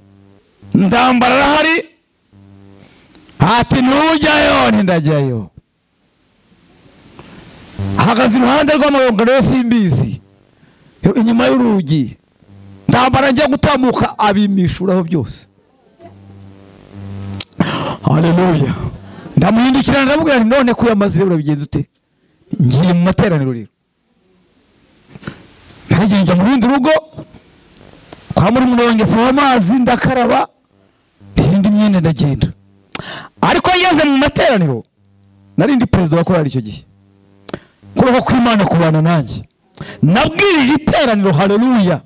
Ndambara arahari ati ntujyayo, ndajyayo. Ahagaze iruhande rw'amarongano yo simbizi, inyuma y'urugi. Ndambara njya gutambuka abimishuraho byose. Haleluya. Ndamuhindukira ndamubwira nti none ko yamaze urabigenza ute? Ngiye mu materaniro rero. Nagiye njya mu rundi rugo kwa murumuna wanjye nsaba amazi ndakaraba indi myenda ndagenda. Ariko ngeze mu materaniro nari ndi perezida wa korali icyo gihe. Kubaho kw'Imana kubana nanjye. Nabwirije iteraniro haleluya.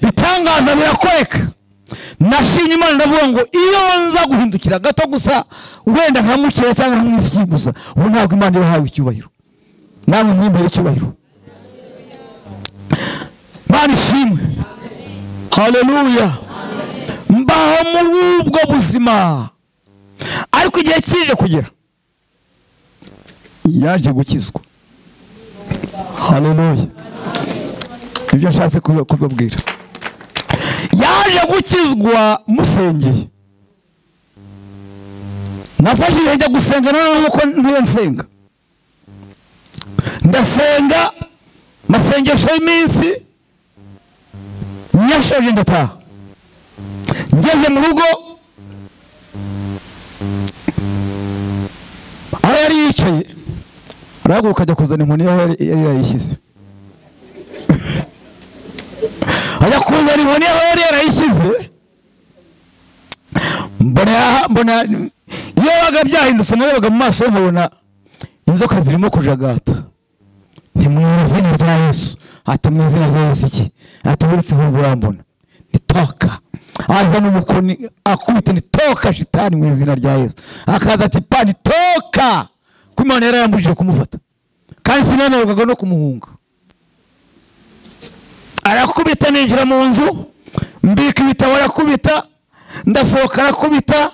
Bitangaza birakoreka. Nashimye Imana ndavuga ngo iyo nza guhindukira gato gusa wenda nkamukira cyangwa nkamwisiki gusa, ubu ntabwo Imana yahawe icyubahiro. Namwe mwimpere icyubahiro. Imana ishimwe. Haleluya. Mbaho muri ubwo buzima. Ariko igihe kije kugera Yaje gukizwa. Haleluya. Ibyo nshatse kubabwira, yaje gukizwa musengeye. Nafashije njya gusenga noneho nkuko ntuye nsenga, ndasenga masengesho y'iminsi nyashoje ndataha. Ngeze mu rugo aho yari yicaye, arahaguruka ajya kuzana inkoni aho yari yarayishyize. Ajya kuzana inkoni aho yari yarayishyize, mbona iyo yabaga byahindutse, narebaga mu maso nkabona inzoka zirimo kujagata. Ni mu izina rya Yesu. Ati mu izina rya Yesu iki? Ati uretse ahubwo urambona. Nitoka. Azana umukoni akubita, nitoka shitani mu izina rya Yesu. Akaza ati pa nitoka. Ko Imana yari yarambujije kumufata, kandi sinanarwaga no kumuhunga. Arakubita, ninjira mu nzu mbika ibitabo, arakubita, ndasohoka arakubita.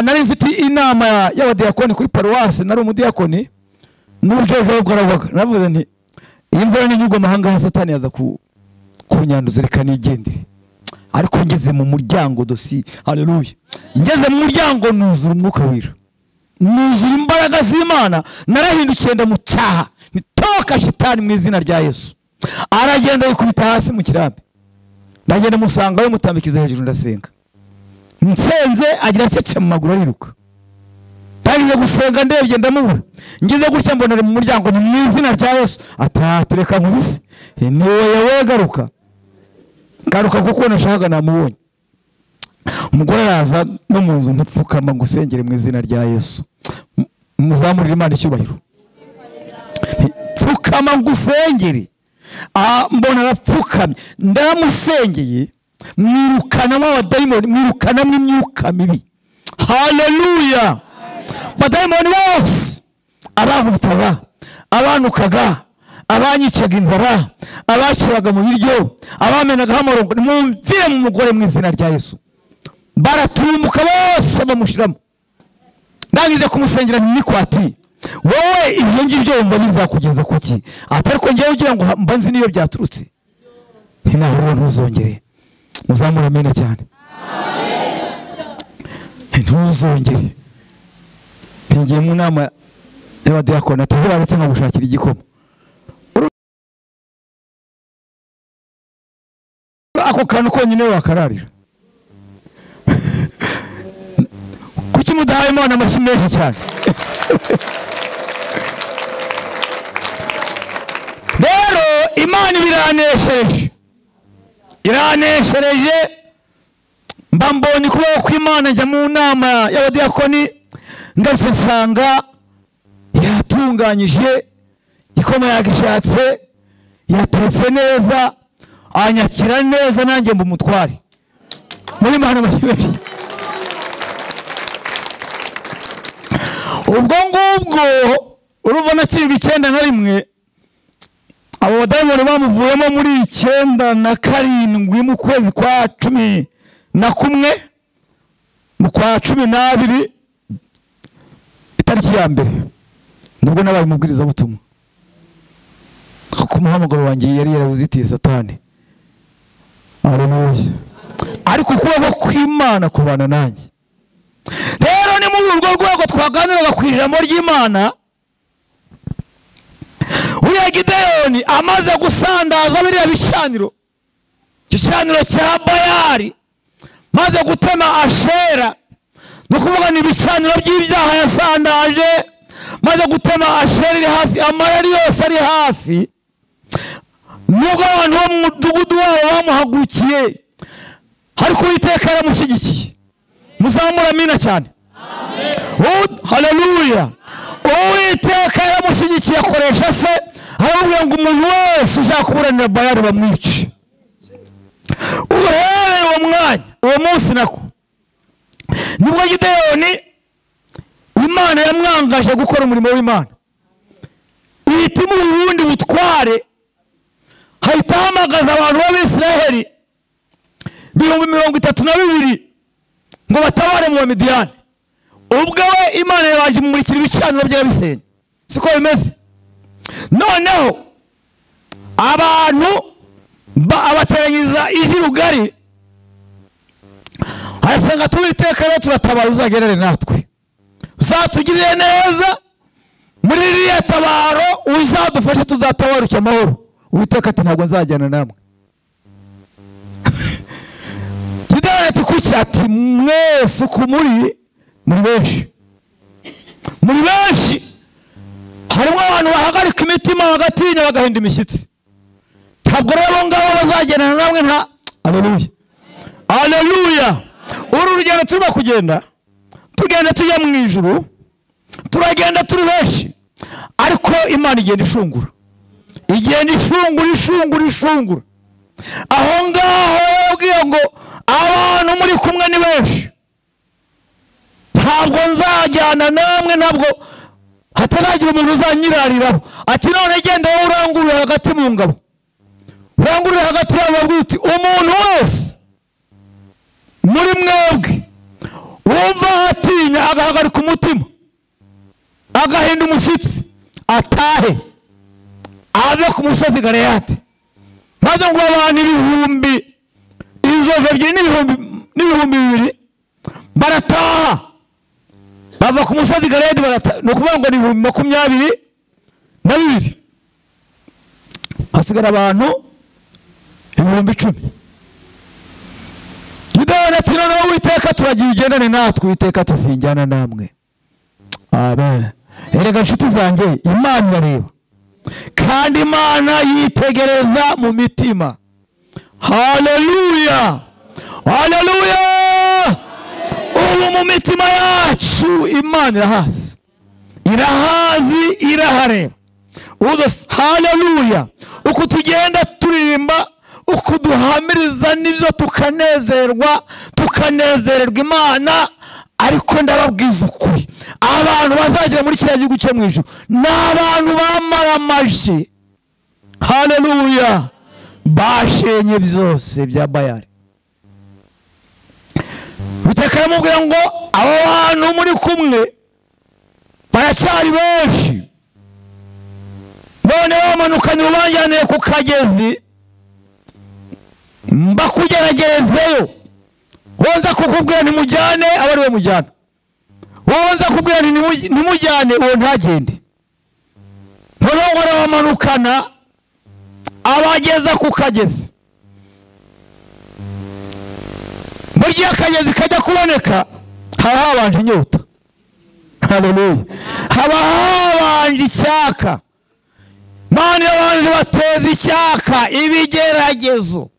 Nari mfite inama y'abadiyakoni kuri paruwasi, nari umudiyakoni n'ubujojo bwarabaga. Navuze nti iyi mvura n'inyugo amahanga ya Satani yaza kunyanduza, reka nigendere. Ariko ngeze mu muryango dosi, haleluya, ngeze mu muryango nuzura umwuka wera, nuzura imbaraga z'Imana. Narahindukiye ndamucyaha, nitoka shitani mu izina rya Yesu. Aragenda yikubita hasi mu kirambi, ndagenda musanga we mutambikiza hejuru, ndasenga. Nsenze agira acece mu maguru ariruka. Ndangije gusenga ndebye ndamubura, ngeze gutya mbona ari mu muryango, ni mu izina rya Yesu. Ati reka nkubise, ni wowe garuka garuka kuko nashakaga namubonye. Umugore araza no mu nzu, ntipfukama ngo usengere mu izina rya Yesu. Muzamurire Imana icyubahiro. Pfukama ngo usengere. Mbona arapfukamye, ndamusengeye, mwirukanamo abadayimoni, mwirukanamo imyuka mibi. Haleluya. Abadayimoni bose, abankubitaga, abanukaga, abanyicaga inzara, abaciraga mu biryo, abamenagaho amarongo, mwumvire mu mugore mu izina rya Yesu. Baratumbuka bose bamushiramo. Ndangije kumusengera ntikwati, wowe ibyo ngibyo wumva bizakugeza kuki? Atari ko ngewe ugira ngo mba nzi niyo byaturutse. Ntinahurira ntuzongere. Muzamure amena cyane. Ntuzongere. Ngiye mu nama y'abadiyakoni, ati baretse nkagushakira igikoma. Ako kantu konyine wakararira. Kuki mudahaye Imana amashyi menshi cyane? Rero Imana ibiraneshereje, iraneshereje. Mba mbonye ukuboko kw'Imana, njya mu nama y'abadiyakoni, ngarutse nsanga yatunganyije igikoma, yagishatse, yatetse neza, anyakira neza, nanjye mba umutware muri Imana amashyi menshi. Ubwo ngubwo urumva nakirwa 91, abo badayimoni bamuvuyemo muri 97 mu kwezi kwa 11, mu kwa 12 itariki ya 1, nibwo nabaye umubwirizabutumwa. Kuko umuhamagaro wanjye yari yarawuzitiye Satani. Haleluya. Ariko ukubaho kw'Imana kubana nanjye. Rero ni muri urwo rwego twaganiraga ku ijambo ry'Imana. Uriya Gideyoni amaze gusandaza biriya bicaniro, igicaniro cya Bayali, maze gutema Ashera, ni ukuvuga ni ibicaniro by'ibyaha yasandaje, maze gutema Ashera iri hafi, amarari yose ari hafi. Nubwo abantu bo mu mudugudu wabo bamuhagurukiye, ariko Uwiteka yaramushyigikiye. Muzamura amina cyane. Haleluya. Uwiteka yaramushyigikiye, akoresha se, aramubwira ngo umuntu wese ushaka kuburanira Bayali bamwice. Uhereye uwo mwanya, uwo munsi nako, nibwo Gideyoni Imana yamwangaje gukora umurimo w'Imana, ihita imuha ubundi butware. Hahita ahamagaza abantu b'Abisiraheli 32,000 ngo batabare mu Bamidiyani. Ubwo we Imana yabanje imumurikira ibicaniro by'abisenya, siko bimeze? Noneho abantu abateranyiriza izi rugari, arasenga tuwiteka rero turatabara, uzagerere natwe, uzatugirire neza muri ririya tabaro, uzadufashe tuzatabaruke amahoro. Uwiteka ati ntabwo nzajyana namwe. Gideyoni ati kuki? Ati mwese uko muri benshi, muri benshi harimo abantu bahagarika imitima bagatinya bagahinda imishyitsi. Ntabwo rero abo ngabo bazagendana namwe. Nta aleluya, aleluya. Uru rugendo turimo kugenda, tugenda tujya mu ijuru, turagenda turi benshi, ariko Imana igenda ishungura, igenda ishungura, ishungura, ishungura. Aho ngaho yabwiye ngo abantu muri kumwe ni benshi, ntabwo nzajyana namwe, ntabwo hataragira umuntu uzanyirariraho. Ati none genda wowe urangurure hagati mu ngabo, urangurure hagati yabo, uti umuntu wese muri mwebwe wumva atinya agahagarika umutima agahinda umushyitsi, atahe ave ku musozi Galeyadi. Maze ngo abantu ibihumbi inzovu ebyiri n'ibihumbi bibiri barataha, bava ku musozi Galeyadi barataha. Ni ukuvuga ngo ni 22,000, hasigara abantu 10,000. Gideyoni ati noneho Uwiteka turagiye ugendane natwe. Uwiteka ati sinjyana namwe. Amen. Erega nshuti zanjye, Imana irareba kandi Imana yitegereza mu mitima. Haleluya, haleluya. Ubu mu mitima yacu Imana irahazi, irahazi, irahareba. Haleluya. Uko tugenda turirimba, uko duhamiriza n'ibyo tukanezerwa, tukanezererwa Imana. Ariko ndababwiza ukuri, abantu bazagera muri kiriya gihugu cyo mu ijuru ni abantu bamaramaje. Haleluya. Bashenye byose bya Bayali. Uwiteka aramubwira ngo abo bantu muri kumwe baracyari benshi, none bamanukanye ubanjyaniye ku kagezi mbakugeragerezeyo. Wonza kukubwira ntimujyane, aba ari we mujyana. Wonza kubwira ntimujyane, uwo ntagende. Noneho ngo arabamanukana abageza ku kagezi. Burya akagezi kajya kuboneka haba habanje inyota. Haleluya. Haba habanje icyaka. Imana yabanje bateza icyaka, ibigeragezo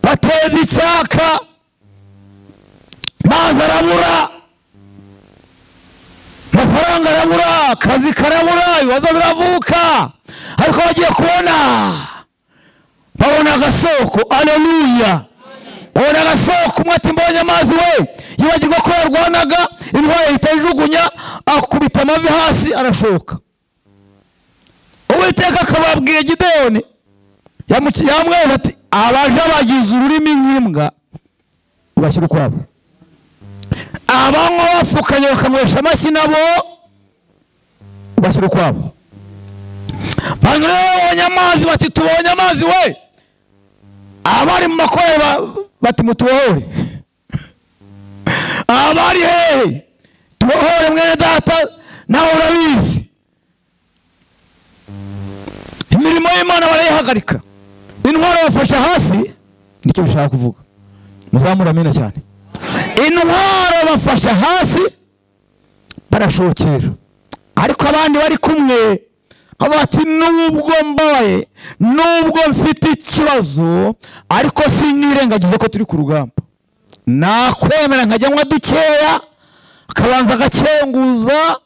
bateza icyaka, mazi arabura, amafaranga arabura, akazi karabura, ibibazo biravuka. Ariko bagiye kubona, babona agasoko. Aleluya. Babona agasoko. Umwe ati mbonye amazi we, yibagirwa ko yarwanaga, indwara ihita ijugunya, akubita amavi hasi arashoka. Uwiteka akababwiye Gideyoni, yamwera ati abaje bagize ururimi nk'imbwa ubashyira ukwabo, abanywa bapfukanye bakanywesha amashyi nabo ubashyira ukwabo. Bantu rero babonye amazi bati tubonye amazi we, abari mu makorero bati mutubohore, abari hehe tubohore mwene data nawe urabizi. Imirimo y'Imana barayihagarika, intwaro bafasha hasi, nicyo bishaka kuvuga. Muzamura amina cyane. Intwaro bafasha hasi barashokera, ariko abandi bari kumwe bati nubwo mbaye, nubwo mfite ikibazo, ariko sinirengagije ko turi ku rugamba, nakwemera nkajya nywa dukeya, akabanza agacenguza,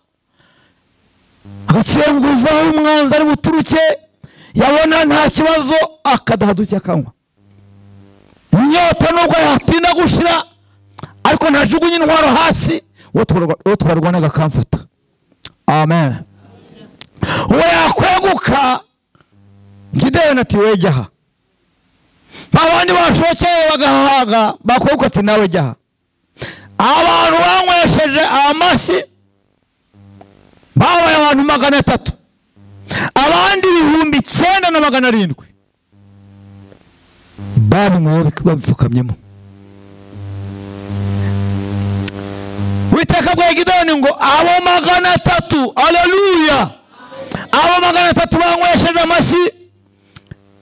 agacenguza aho umwanzi ari buturuke, yabona nta kibazo akadaha duke akanywa. Inyota nubwo yatinda gushira, ariko ntajugunye intwaro hasi, uwo twarwanaga akamfata. Amen. Uwo yakweguka, Gideyoni ati we jya aha. Abandi bashokeye bagahaga, bakweguka ati nawe jya aha. Abantu banywesheje amashyi babaye abantu 300, abandi 9700 babinyweye babipfukamyemo. Uwiteka abwiye Gideyoni ngo abo 300, haleluya, abo 300 banywesheje amashyi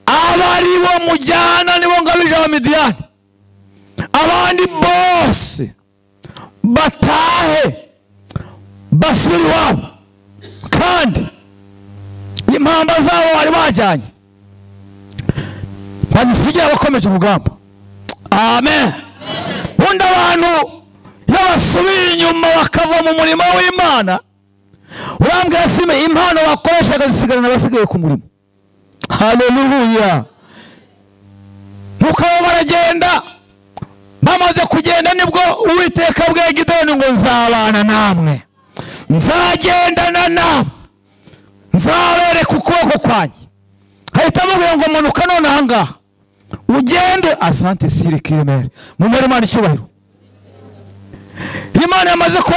aba ari bo mujyana, nibo ngabije Abamidiyani, abandi bose batahe basubire iwabo, kandi impamba zabo bari bajyanye bazisigira abakomeje urugamba. Amen. Ubundi abantu iyo basubiye inyuma bakava mu murimo w'Imana, urambwira sime impano bakoreshaga zisigarana abasigaye ku murimo. Haleluya. Nuko abo baragenda, bamaze kugenda nibwo Uwiteka abwiye Gideyoni ngo nzabana namwe, nzagendana namwe, nzabereka ukuboko kwanjye. Ahita amubwira ngo manuka none aha ngaha ugende. Asante sire kiremere, mumere Imana icyubahiro. Imana yamaze kuba,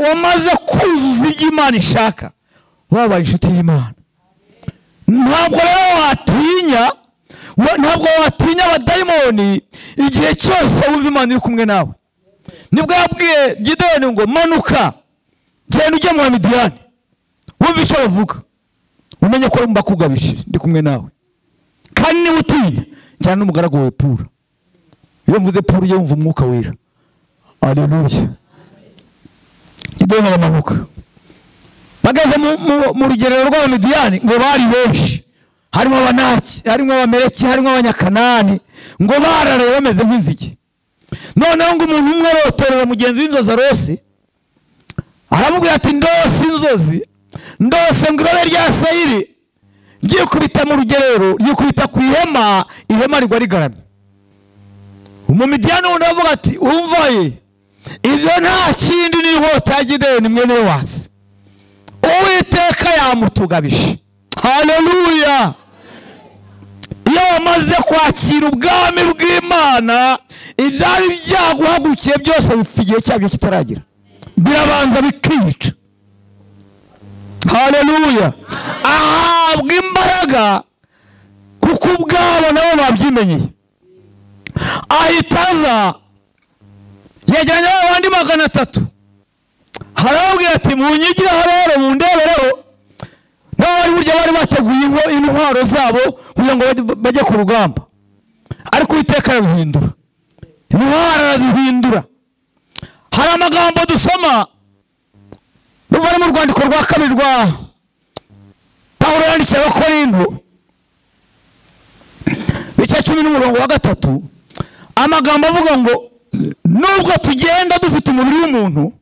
wamaze kuzuza ibyo Imana ishaka, wabaye inshuti y'Imana. Ntabwo rero watinya, ntabwo watinya abadayimoni igihe cyose wumva Imana iri kumwe nawe. Nibwo yabwiye Gideyoni ngo manuka genda ujye mu Bamidiyani wumve icyo bavuga, umenye ko mbakugabije ndi kumwe nawe. Kandi niba utinya cyane n'umugaragu wawe Pura. Iyo mvuze Pura ujye wumva umwuka wera. Haleluya. Gideyoni aramanuka, bageze mu rugerero rw'Abamidiyani ngo bari benshi, harimo Abanaki, harimo Abameleki, harimo Abanyakanani, ngo barareye bameze nk'inzige. Noneho ngo umuntu umwe arotorera mugenzi w'inzozi arose, aramubwira ati ndose inzozi, ndose ngo irobe rya Seyiri ryikubita mu rugerero, ryikubita ku ihema, ihema rigwa rigaramye. Umumidiyani wundi aravuga ati umvaye, ibyo nta kindi ni inkota ya Gideyoni mwene Yowasi, Uwiteka yamutugabije. Haleluya. Iyo wamaze kwakira ubwami bw'Imana, ibyari byaguhagurukiye byose bipfa igihe cyabyo kitaragira, birabanza bikica. Haleluya. Ahabwa imbaraga kuko ubwabo nabo babyimenyeye. Ahita aza yegeranya abandi 300, arababwira ati munyigireho rero, mundebereho. Nabo bari burya bari bateguye intwaro zabo kugira ngo bajye ku rugamba, ariko Uwiteka arabihindura, intwaro arazihindura. Hari amagambo dusoma ruva mu rwandiko rwa kabiri rwa Pawulo yandikiye Abakorinto ibice 10:3, amagambo avuga ngo nubwo tugenda dufite umubiri w'umuntu,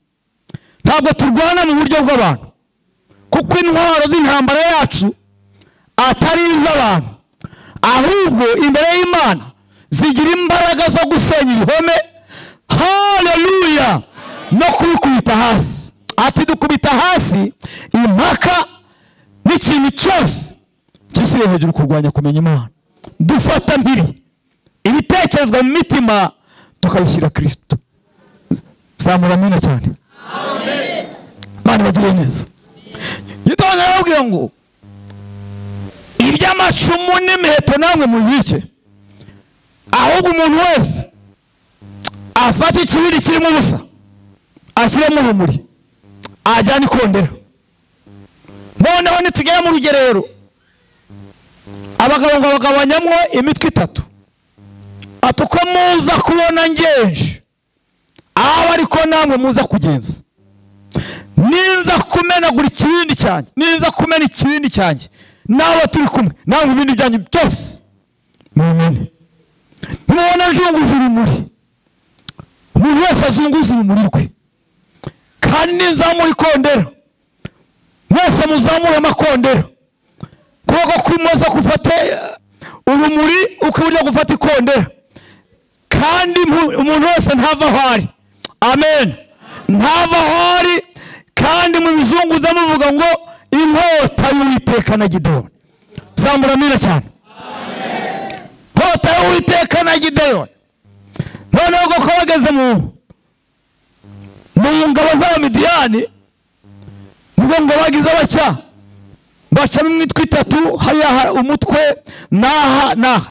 ntabwo turwana mu buryo bw'abantu, kuko intwaro z'intambara yacu atari iz'abantu, ahubwo imbere y'Imana zigira imbaraga zo gusenya ibihome. Haleluya. No kubikubita hasi. Ati dukubita hasi impaka n'ikintu cyose cyishyire hejuru kurwanya kumenya Imana, dufata mpiri ibitekerezwa mu mitima tukabishyira Kristo. Zamura amina cyane. Amen. Imana ibagirire neza. Gideyoni arababwira ngo iby'amacumu n'imiheto namwe mubibike, ahubwo umuntu wese afate ikibindi kirimo ubusa ashyiremo urumuri ajyane ikondera. Noneho nitugera mu rugerero, abagabo ngo bagabanyamwo imitwe 3, ati uko muza kubona ngenje aba ariko namwe muza kugenza. Ninza kumenagura ikibindi cyanjye, ninza kumena ikibindi cyanjye, nabo turi kumwe namwe ibindi byanyu byose mubimene. Nimubona njunguza urumuri, umuntu wese azunguza urumuri rwe, kandi ninzamura ikondera mwese muzamure amakondera. Ukuboko kw'imoso gufate urumuri, ukw'iburyo gufata ikondera, kandi umuntu wese ntava aho ari. Amen. Ntava aho ari, kandi mubizunguza muvuga ngo inkota y'Uwiteka na Gideyoni. Zamura amina cyane. Inkota y'Uwiteka na Gideyoni. Noneho ko bageze mu Mu ngabo z'Abamidiyani nibwo ngo bagize batya, bacamo imitwe itatu, hariya umutwe n'aha n'aha.